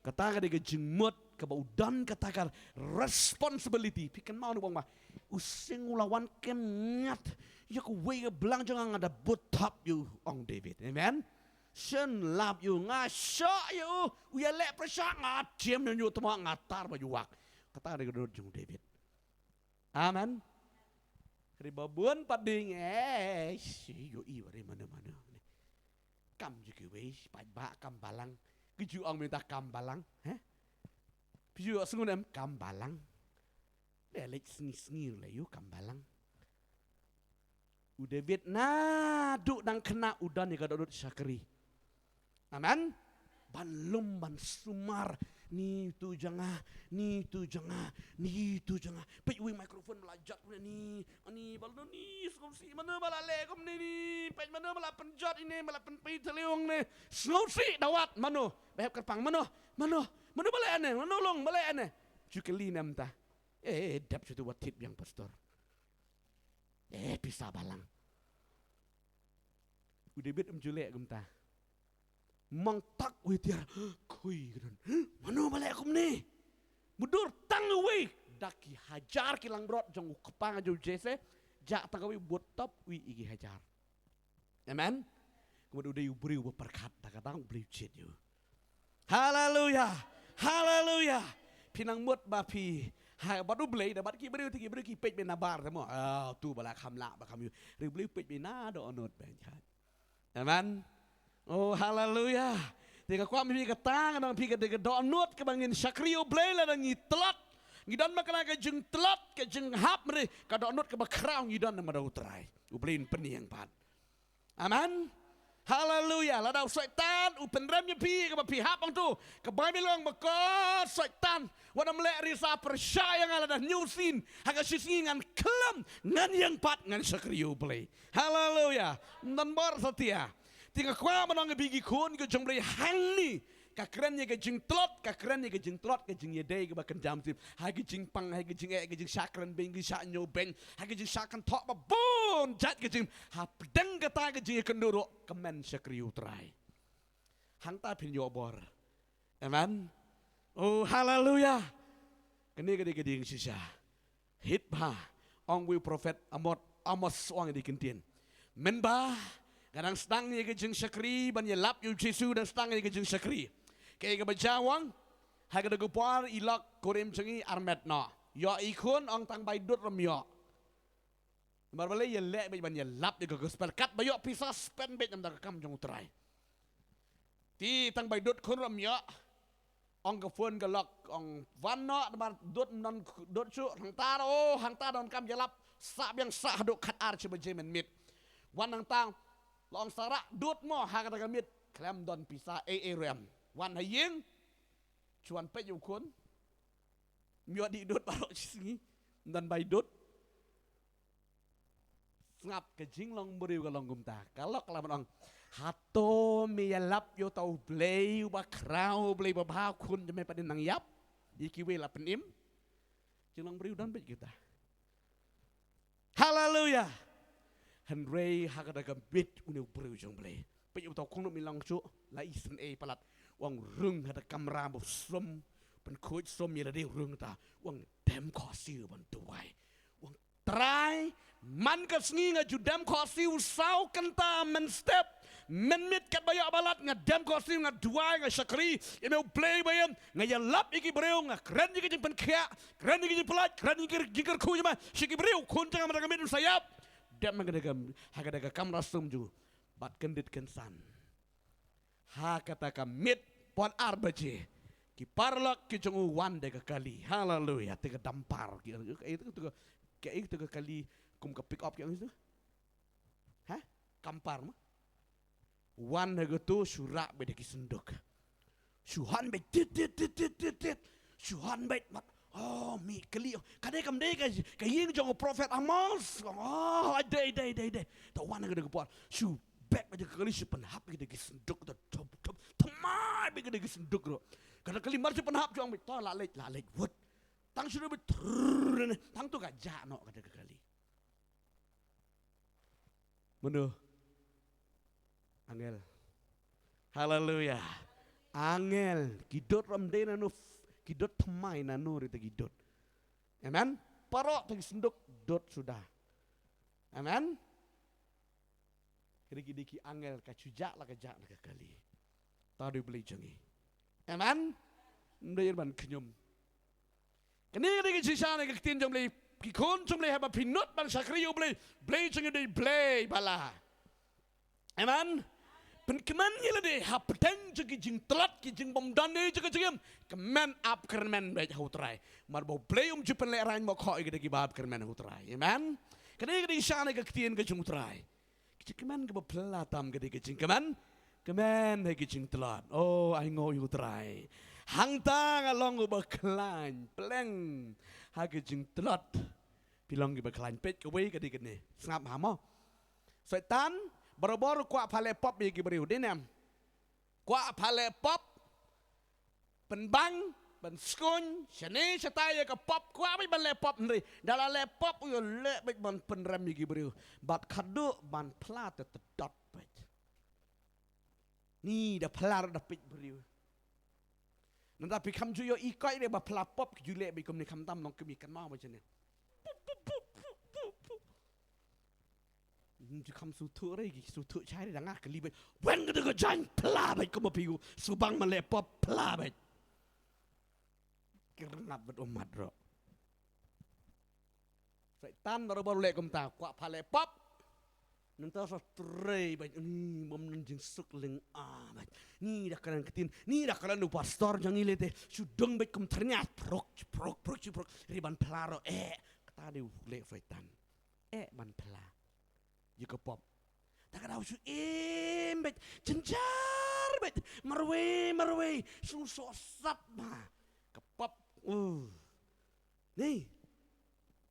Kata ka dei ka jingmut kaba u don kata ka responsibility. Phi kynmaw ne ong ba u sing u la wan kem ngat ïa kawei ka blang jong nga, nga da bud thap ïa u, ong David. Amen. Shen lap ïa u, nga shoh ïa u, u ïaleh pyrshah, nga jem ne u tma, nga tar ba ïuwak. Kata ka dei ka dohnud jong David. Amen. Ri ba bun pat ding, eh, shi ïohi ba ri mano mano. Kam ju kiwei, paidbah kam balang. Ki ju ong mynta kam balang, eh? Phi ju sngew ne em kam balang. Le leit sngi sngi le ïoh kam balang. U David naduh dang khynnah u don ïa ka dohnud shakri. Amen. Ban lum ban sumar. Ni tu jong nga, ni tu jong nga, ni tu jong nga. Peit uwei microphone ba la jot kumne ni, ni ba la ni sngewsih mano ba la leh kumne ni. Peit mano ba la pynjot ine, ba la pynpeit taliong ne. Sngewsih da wat mano. Ba hep kyrpang mano, mano, mano ba leh ane, mano long ba leh ane. Ju kylli ne em ta. Eh, dep shuh tu wat thied biang pastor. Eh, pisa balang. U David um ju leh kumta. Mong tak u ïatiar. Khui kren. Mano ba leh kumne? Mudui tang uwei da ki hajar ki langbrot jong u kpa jong u Jesse. Jah tang kawei, bud thap uwei ïa ki hajar. Amen. Kumno u dei u briew ba pyrkhat da kata, u briew jied ïa u. Haleluya. Haleluya. Phi nang mut ba phi ha bad u Blei, da bad ki briew te, ki briew ki peit beit nabar te mo. Ah, tu ba la kham lah ba kham ïoh. Ri u Blei u peit beit na dohnud beit. Amen. Oh, haleluya. Te nga kwah ma phi kata, nga ong phi ka dei ka dohnud kaba ngin shakri ïa u Blei lada ngi tlot. Ngi don ma kane ka jingtlot, ka jinghap, hynrei ka dohnud kaba khraw ngi don namar u Trai. U Blei un pynïeng pat. Amen. Haleluya. Lada u Soitan u pynrem ïa phi kaba phi hap hangto, ka Baibl ka ong ba ko Soitan, wat nym leh risa pyrshah ïa nga, lada hynñiew sien ha ka shi sngi ngan khlem, ngan ïeng pat, ngan shakri ïa u Blei. Haleluya. Ym don bor satia. Te nga kwah ban ong ïa phi ki khun ki jong u Blei hangne, ka kren ïa ka jingtlot, ka kren ïa ka jingtlot, ka jingïadei kaba kynja mynsiem. Ha ka jingpang, ha ka jingeh, ka jingshah kren beiñ, ka jingshah ñiew beiñ, ha ka jingshah kynthoh ba bun jait ka jing, hapdeng kata ka jingïakynduh ruh kmen shakri ïa u Trai. Hangta phin ïoh bor. Amen. Oh, haleluya. Kane ka dei ka dieng shisha. Hit bha, ong uwei u prophet Amos, Amos u ong ïa ki ktien. Mynba nga dang sdang ïa ka jingshakri ban ïalap ïa u Jisu, dang sdang ïa ka jingshakri. Kaei kaba jia u ong, ha kata ka por i lok kurim jong ngi armet noh. Ïoh i khun, ong tang bai dud ruh ym ïoh. Namar balei? Ïaleh beit ban ïalap ïa ka gospel. Katba ïoh pisa spend beit namar ka kam jong u Trai. Te tang bai dud khun ruh ym ïoh. Ong ka phone ka lok, ong wan noh, namar dud ym don dud shuh, hangta ruh, oh, hangta donkam ïalap, sah biang sah haduh khatar shi baje mynmiet. Wan hangta, la ong sa rah dud mo ha kata ka miet, khlem don pisa ei ei ruh em. Wan ha ïing, shu wan peit ïa u khun, ym ïoh dih dud baroh shi sngi, ym don bai dud. Sngap, ka jinglong briew ka long kumta. Ka lok la ban ong, hato me ïalap ïa uta u Blei uba khraw, u Blei babha, u khun jong me pat dei nang ïap? Ïa kiwei la pynim. Jinglong briew don beit kita. Haleluya. Hynrei ha kata ka miet une u briew jong u Blei, peit ïa uta u khun ruh, me long shuh, la isynei palat. U ong rung ha kata ka kamra ba sum, pynkhuid sum ïa lade, rung ta. U ong dem khohsiew ban duwai. U ong Trai, man ka sngi nga ju dem khohsiew saw kynta mynstep. Mynmiet katba ïoh ba lait nga dem khohsiew, nga duwai, nga shakri ïa me u Blei ba ïeit. Nga ïalap ïa ki briew, nga kren ïa ki jingpynkhiah, kren ïa ki jingpyllait, kren ïa ki jingkyrkhu ïa me, sha ki briew, khun jong nga mynta ka miet un sa ïap. Dem ha kata ka, ha kata ka kamra sum jong u, bad kyndit kynsan. Ha kata ka miet por ar baje, ki paralok ki jong u wan da ka kali. Haleluya. Te ka dumper ki, ki, ki, ki, ki, ki kali kum ka pick up ki ong ito. Ha? Dumper mo. Wan ha kato, shu rah beit da ki synduk. Shu hon beit tit tit tit tit tit tit. Shu hon beit mat. Oh, mih kali. Kane kam dei ka, ka ïing jong u prophet Amos. Oh, dei, dei, dei, dei. Te wan ha kata ka por, shu beh beit da ka kali, shu pynhap beit da ki synduk, da thup thup. Thymmai beit da ki synduk ruh. Ka da kali mar shu pynhap jong beit, to la leit, la leit wut. Tang shu beit trrrr ne, tang to ka jah noh ka da ka kali. Mano? Angel. Haleluya. Angel. Ki dot ram dei nano, ki dot thymmai nano rita ki dot. Amen. Parok ta ki senduk dot suda. Amen. Kini ki dei ki angel ka shu jah la ka jah na ka kali. Ta dei Blei jong ngi. Amen. Mdei ban khñium. Kini ki dei ki shisha na ka ktien jong Blei, ki khun jong Blei haba phi nud ban shakri ïa u Blei, Blei jong ngi dei Blei ba la. Amen. Pynkmen ngi lade hapdeng jong ki jingtlot, ki jingbymdon ne jong ka jingim. Kmen ap kyrmen beit ha u Trai. Mar ba u Blei um ju pynlehrain mo khoh ïa ki da ki ba ap kyrmen ha u Trai. Amen. Kini ki dei shisha na ka ktien ka jong u Trai. Ki jingkmen kiba phylla tam ka dei ki jingkmen. Kmen ha ki jingtlot. Oh, ai nguh ïa u Trai. Hangta nga long uba khlaiñ, pleng ha ki jingtlot. Phi long kiba khlaiñ, peit kawei ka dei kane. Sngap ha mo. Soitan barabor u kwah pha leh pop ïa ki briew, dei ne em? Kwah pha leh pop. Pynbang, ban skun, shane shatai ïa ka pop, kwah beit ban leh pop hynrei. Da la leh pop u ïa leh beit ban pynrem ïa ki briew. Bad khadduh ban phla te te dot beit. Ni da phla ruh da peit briew. Nangta phi kham ju ïohi koit re ba phla pop ki ju leh beit kumne, khamtam long kmie kynmaw beit shane. Ju kham sngewthuh re, ki sngewthuh shai re, da nga kylli beit. Wen ka dei ka jaiñ, phla beit, kumba phi u sngewbang ban leh pop, phla beit. Ki rngap beit ummat ruh. Soitan barabor u leh kumta, kwah pha leh pop. Nangta sa trei beit, ni bym don jingsuk lynga beit. Ni da kren ktien, ni da kren u pastor jong ngi lei te. Shu dung beit kum thyrniat, prok, prok, prok, prok. Re ban phla ruh, eh, kata dei u leh Soitan. Eh, ban phla ïa ka pop. Ta ka daw shu im beit, jynjar beit, marwei, marwei, shu sohsat ma ka pop. Uh. Ni.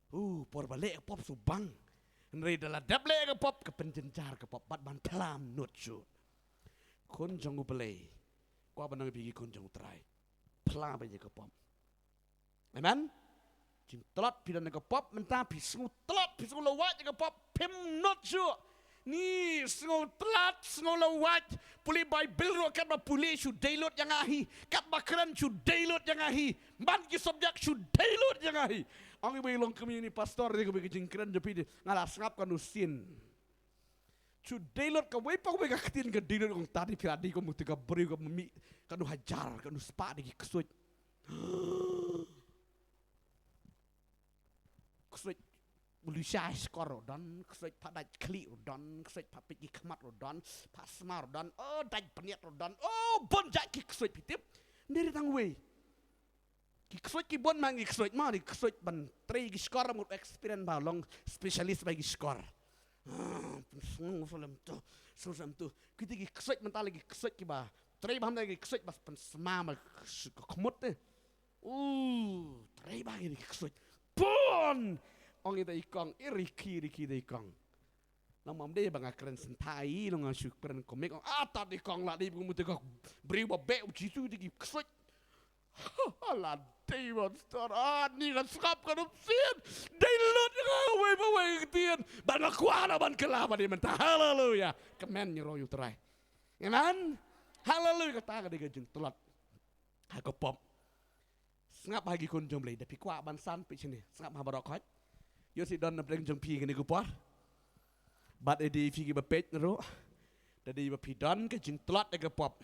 Uh, por ba leh ka pop shu bang. Hynrei da la dep leh ka pop, ka pynjynjar ka pop, bad ban phla ym nud shuh. Khun jong u Blei. Kwah ban ong ïa phi ki khun jong u Trai. Phla beit ïa ka pop. Amen. Jingtlot phi don ïa ka pop mynta, phi sngew tlot, phi sngew lawait ïa ka pop, phim nud shuh. Ni sngew tlot, sngew lawait, pule Baibl ruh katba pule shu dei lut ïa nga hi, katba kren shu dei lut ïa nga hi, man ki subject shu dei lut ïa nga hi. Ong iwei i long kmie, ni pastor, dei kawei ka jingkren jong phi, dei nga la sngap kano sien. Shu dei lut kawei pa kawei ka ktien ka dei lut, kong, ta dei phi la dei kum uta ka briew kaba mih kano hajar, kano spah de ki ksuid. Ksuid u lisa shkor ruh don, ksuid pha dait khlieh ruh don, ksuid pha peit ki khmat ruh don, pha sma ruh don, oh, dait bniat ruh don, oh, bun jait ki ksuid phi tip. Ym dei re tang wei. Ki ksuid ki bun ma ngi ksuid ma, ki ksuid ban trei ki shkor, ngut experience ba long specialist ba ki shkor. Ah, pynsngew sha lem tu, shu lem tu. Kita ki ksuid mynta lei ki ksuid kiba trei ba ham lei ki ksuid ba pynsma ma ka khmut te. Uh, trei ba ki ksuid. Pun! Ong ita i kong, i riki, riki ita i kong. Nang mam dei ba nga kren synthai, long nga shu kren komik. Ong, ah, ta dei kong la dei ba mut ka briew ba beh u Jisu dei ki ksuid. La dei ba star, ah, ni nga sngap ka dum sien. Dei lut nga wei ba wei ktien. Ba nga kwah na ban kylla ba dei mynta. Haleluya. Kmen ngi roi u Trai. Amen. Haleluya. Kata ka dei ka jingtlot ha ka pop. Sngap ha ki khun jong Blei, da phi kwah ban san phi shane. Sngap ha baroh khoit. Ïoh sih don na pdeng jong phi kane ka por. Bad ïa phi kiba peit ruh. Da dei ba phi don ka jingtlot ïa ka pop.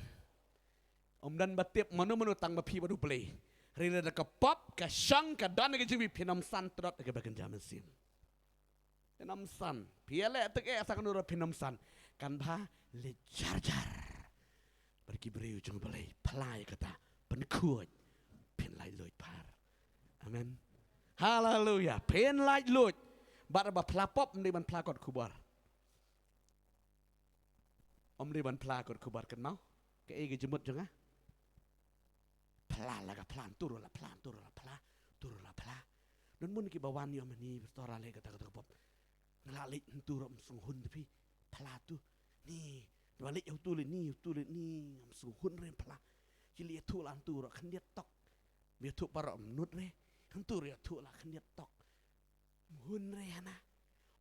Ym don ba tip mano mano tang ba phi bad u Blei. Hynrei da ka pop ka shong ka don ïa ka jingphi, phin ym san tlot ïa kaba kynja mynsiem. Phin ym san. Phi ïaleh tyrkhong sa kano ruh phin ym san. Kan ba leit jar jar. Bad ki briew jong u Blei, phla ïa kata, pynkhuid. Phin laitluid phar. Amen. Haleluya. Phin laitluid. Bad ba phla pop ym dei ban phla kot khubor. Ym dei ban phla kot khubor, kynmaw. Kaei ka jingmut jong nga? Phla la ka phla, tu ruh la phla, tu ruh la phla, tu ruh la phla. Don bun kiba wan ïa ma ni, pastor, la leh kata kata ka pop. Nga la leh tu ruh, ym sngewhun te phi. Phla tu. Ni, ba leh ïa utu leh ni, utu leh ni, ym sngewhun re phla. Ki la ïathuh la hangtu ruh khyndiat tok. Ïathuh baroh mynta re. Hangtu ruh ïathuh la khyndiat tok. Mhun re hana.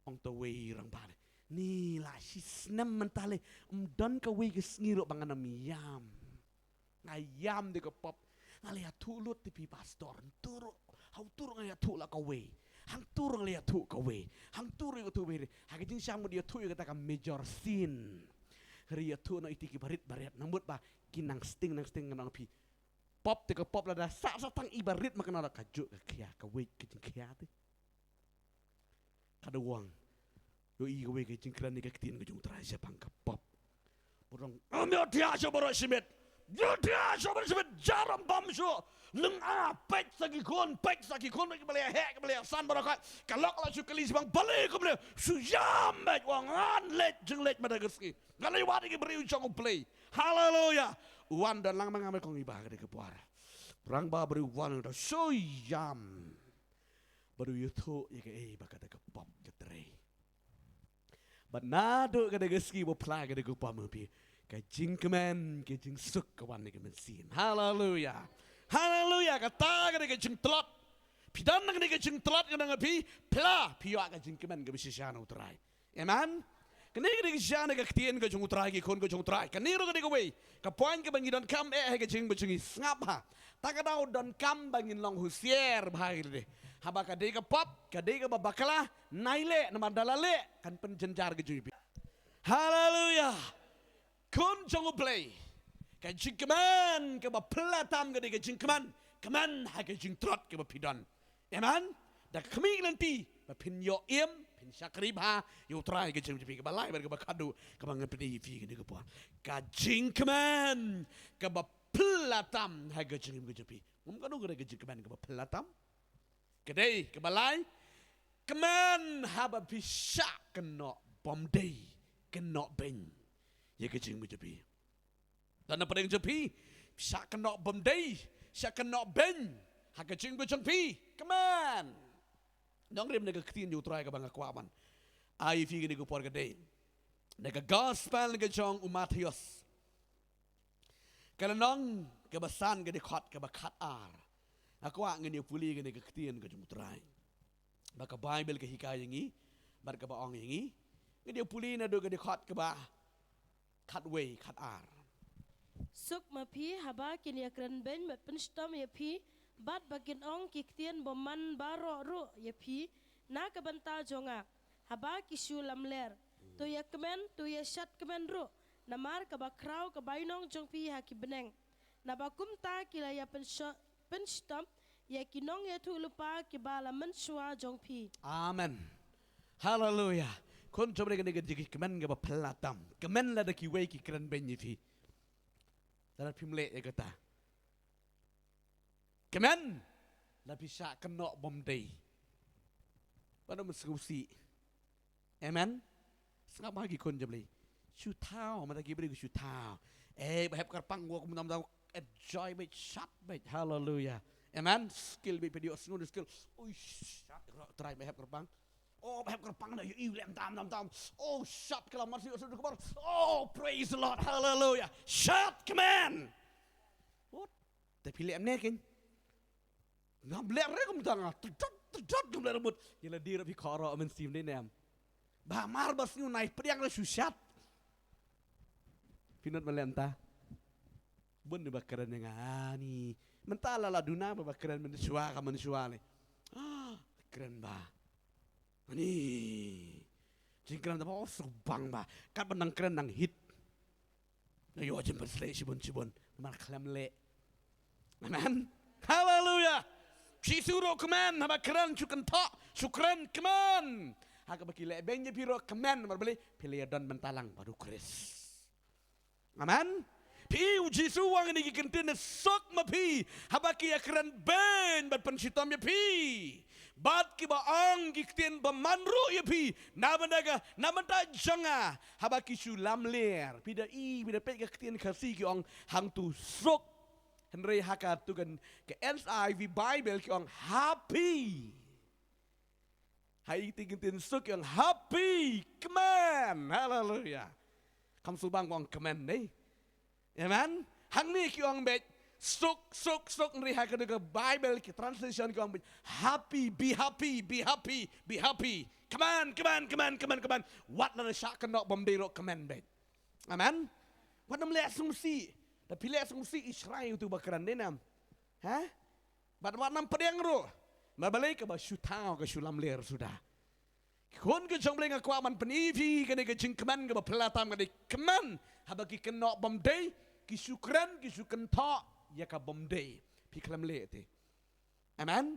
Ong uta uwei rangbah. Ni la shi snem mynta le. Ym don kawei ka sngi ruh ba ngan ym ïam. Nga ïam da ka pop. Nga la ïathuh lut ïa phi pastor. Hangtu ruh. Hangtu ruh nga ïathuh la kawei. Hangtu ruh nga la ïathuh kawei. Hangtu ruh ïathuh kawei re. Ha ka jingshisha mut ïathuh ïa kata ka major sin. Hynrei ïathuh noh ïa ki barit barit. Nang mut ba ki nang sting nang sting ngan ong phi. Pop te ka pop lada sah sah tang i barit ma ka nara ka juk ka khia ka wei ka jingkhia te. Ka da wang. Ïohi kawei ka jingkren ïa ka ktien ka jong U Trai shaphang ka pop. Ba ong, ym ïoh thiah shuh baroh shimet. Ïoh thiah shuh baroh shimet, jaram bam shuh. Lyngngoh, peit sa ki khun, peit sa ki khun, ki ba la heh, ki ba la san baroh khoit. Ka lok la shu kylli shaphang balei kumne. Shu ïam beit, u ong ngan leit jingleit mynta ka sngi. Ngan leit wad ïa ki briew jong U Blei. Haleluya. U wan don lang ma nga, ma kong, i ba ka dei ka por. Rangbah briew wan da shu ïam. Ba u ïathuh ïa kaei ba ka dei ka pop ka trei. Bad naduh ka dei ka sngi ba phla ka dei ka pop ma phi. Ka jingkmen, ka jingsuk ka wan na ka mynsiem. Haleluya. Haleluya. Kata ka dei ka jingtlot. Phi don na ka dei ka jingtlot ka dang phi, phla, phi ïoh ka jingkmen kaba shisha na U Trai. Amen. Kane ka dei ka shisha na ka ktien ka jong U Trai, ki khun ka jong U Trai. Kane ruh ka dei kawei ka point kaba ngi donkam eh ha ka jingim ba jong ngi, sngap ha. Ta ka daw donkam ba ngin long husiar bha ïa lade. Haba ka dei ka pop, ka dei kaba bakla, nai leh, namar da la leh kan pynjynjar ka jong phi. Haleluya. Khun jong U Blei. Ka jingkmen kaba phylla tam ka dei ka jingkmen, kmen ha ka jingtlot kaba phi don. Amen. Da khmih lynti ba phin ïoh im, phin shakri bha ïa U Trai, ka jingkmen jong phi kaba lai bad kaba khadduh kaba ngan pyni ïa phi kane ka por. Ka jingkmen kaba phylla tam ha ka jingim ka jong phi. Ngam, kano ka dei ka jingkmen kaba phylla tam? Ka dei kaba lai, kmen haba phi shah kynnoh bym dei, kynnoh beiñ ïa ka jingim ka jong phi. Lada na pdeng jong phi, shah kynnoh bym dei, shah kynnoh beiñ ha ka jingim ka jong phi, kmen. Nongrim na ka ktien U Trai kaba nga kwah ban ai ïa phi kane ka por ka dei na ka gospel ka jong u Mathaios, ka lynnong kaba san, ka dkhot kaba khatar. Nga kwah ngin ïa pule kane ka ktien ka jong U Trai ba ka Baibl ka hikai ïa ngi bad kaba ong ïa ngi. Ngin ïa pule naduh ka dkhot kaba khatwei, khatar. Suk ma phi haba kin ïakren beiñ bad pynshitom ïa phi, bad ba kin ong ki ktien bymman baroh ruh ïa phi na ka bynta jong nga, haba ki shu lamler. To ïakmen, to ïashad kmen ruh, namar kaba khraw ka bainong jong phi ha ki bneng. Naba kumta ki la ïa pynsho-, pynshitom ïa ki nongïathuhlypa kiba la mynshuwa jong phi. Amen. Haleluya. Khun jong U Blei, kane ka dei ka jingkmen kaba phylla tam. Kmen lada kiwei ki kren beiñ ïa phi. Lada phim leh ïa kata. Kmen lada phi shah kynnoh bym dei. Ba dum sngewsih. Amen. Sngap ha ki khun jong U Blei. Shu thaw, mynta ki briew ki shu thaw. Eh, ba hep kyrpang, wa kum dam dam, enjoy beit, shad beit. Haleluya. Amen. Skill beit, video sngew skill. Ui, shad, Trai, ba hep kyrpang. Oh, ba hep kyrpang da, ïohi lem tam tam tam. Oh, shad, ka la mar shu shu kbar. Oh, praise the Lord. Haleluya. Shad, kmen. What? Te phi leh ne kin. Ngam leh re kumta nga. Tdot, tdot, ngam leh re mut. Ïa lade ruh phi khoroh mynsiem ne em. Ba mar ba sngew nai pdiang re shu shad. Phi nud ban leh mynta. Bun ne ba kren ïa nga ni. Mynta la la duna ba, ba kren mynshuwa ka mynshuwa ne. Ah, kren ba. Ani. Jingkren da ba, oh, subang ba. Katba nang kren nang hit. Na ïoh jingpynsleh shibun shibun. Namar khlem leh. Amen. Haleluya. Jisu ruh kmen, haba kren shu kynthoh, shu kren kmen. Ha kaba ki leh beiñ ïa phi ruh kmen, namar balei, phi la ïadon bynta lang bad U Khrist. Amen. Phi, U Jisu u ong ïa ki kyntien, suk ma phi haba ki ïakren beiñ bad pynshitom ïa phi, bad kiba ong ki ktien bymman ruh ïa phi na bynta ka, na bynta jong nga, haba ki shu lamler. Phi da i, phi da peit ka ktien Khasi ki ong hangtu suk. Hynrei ha katu kan ka N I V Bible ki ong happy. Ha iti ki ktien suk ki ong happy, kmen. Haleluya. Kam shu bang ong kmen dei. Amen. Hangne ki ong beit, Suk, suk, suk, hynrei ha kane ka Bible, ki translation ki ong, happy, be happy, be happy, be happy. Kmen, kmen, kmen, kmen, kmen. Wat lada shah kynnoh bym dei ruh kmen beit. Amen. Wat nym leh sngewsih. Da phi leh sngewsih, i Trai utu ba kren, dei ne em? Ha? Bad wat nym pdiang ruh. Namar balei? Kaba shu thaw, ka shu lamler suda. Khun ka jong U Blei, nga kwah ban pyni ïa phi kane ka jingkmen kaba phylla tam, ka dei kmen haba ki kynnoh bym dei, ki shu kren, ki shu kynthoh ïa ka bym dei. Phi khlem leh te. Amen.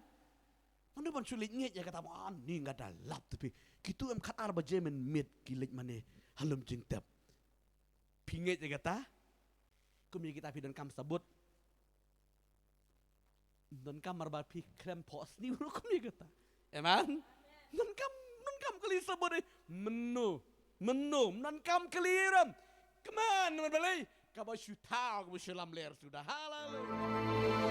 Mano ban shu leit ngeit ïa kata, "Ani nga da lap te phi." Kitu em khatar baje mynmiet ki leit mane ha lum jingtep. Phi ngeit ïa kata? Kum ïa kita phi donkam sabut. Donkam mar ba phi khlem phohsniew ruh kum ïa kata. Amen. Donkam, donkam kali sabut, eh. Mynno, mynno, donkam kali ram. Kmen, namar balei? Kaba shu thaw, kaba shu lamler suda. Haleluya.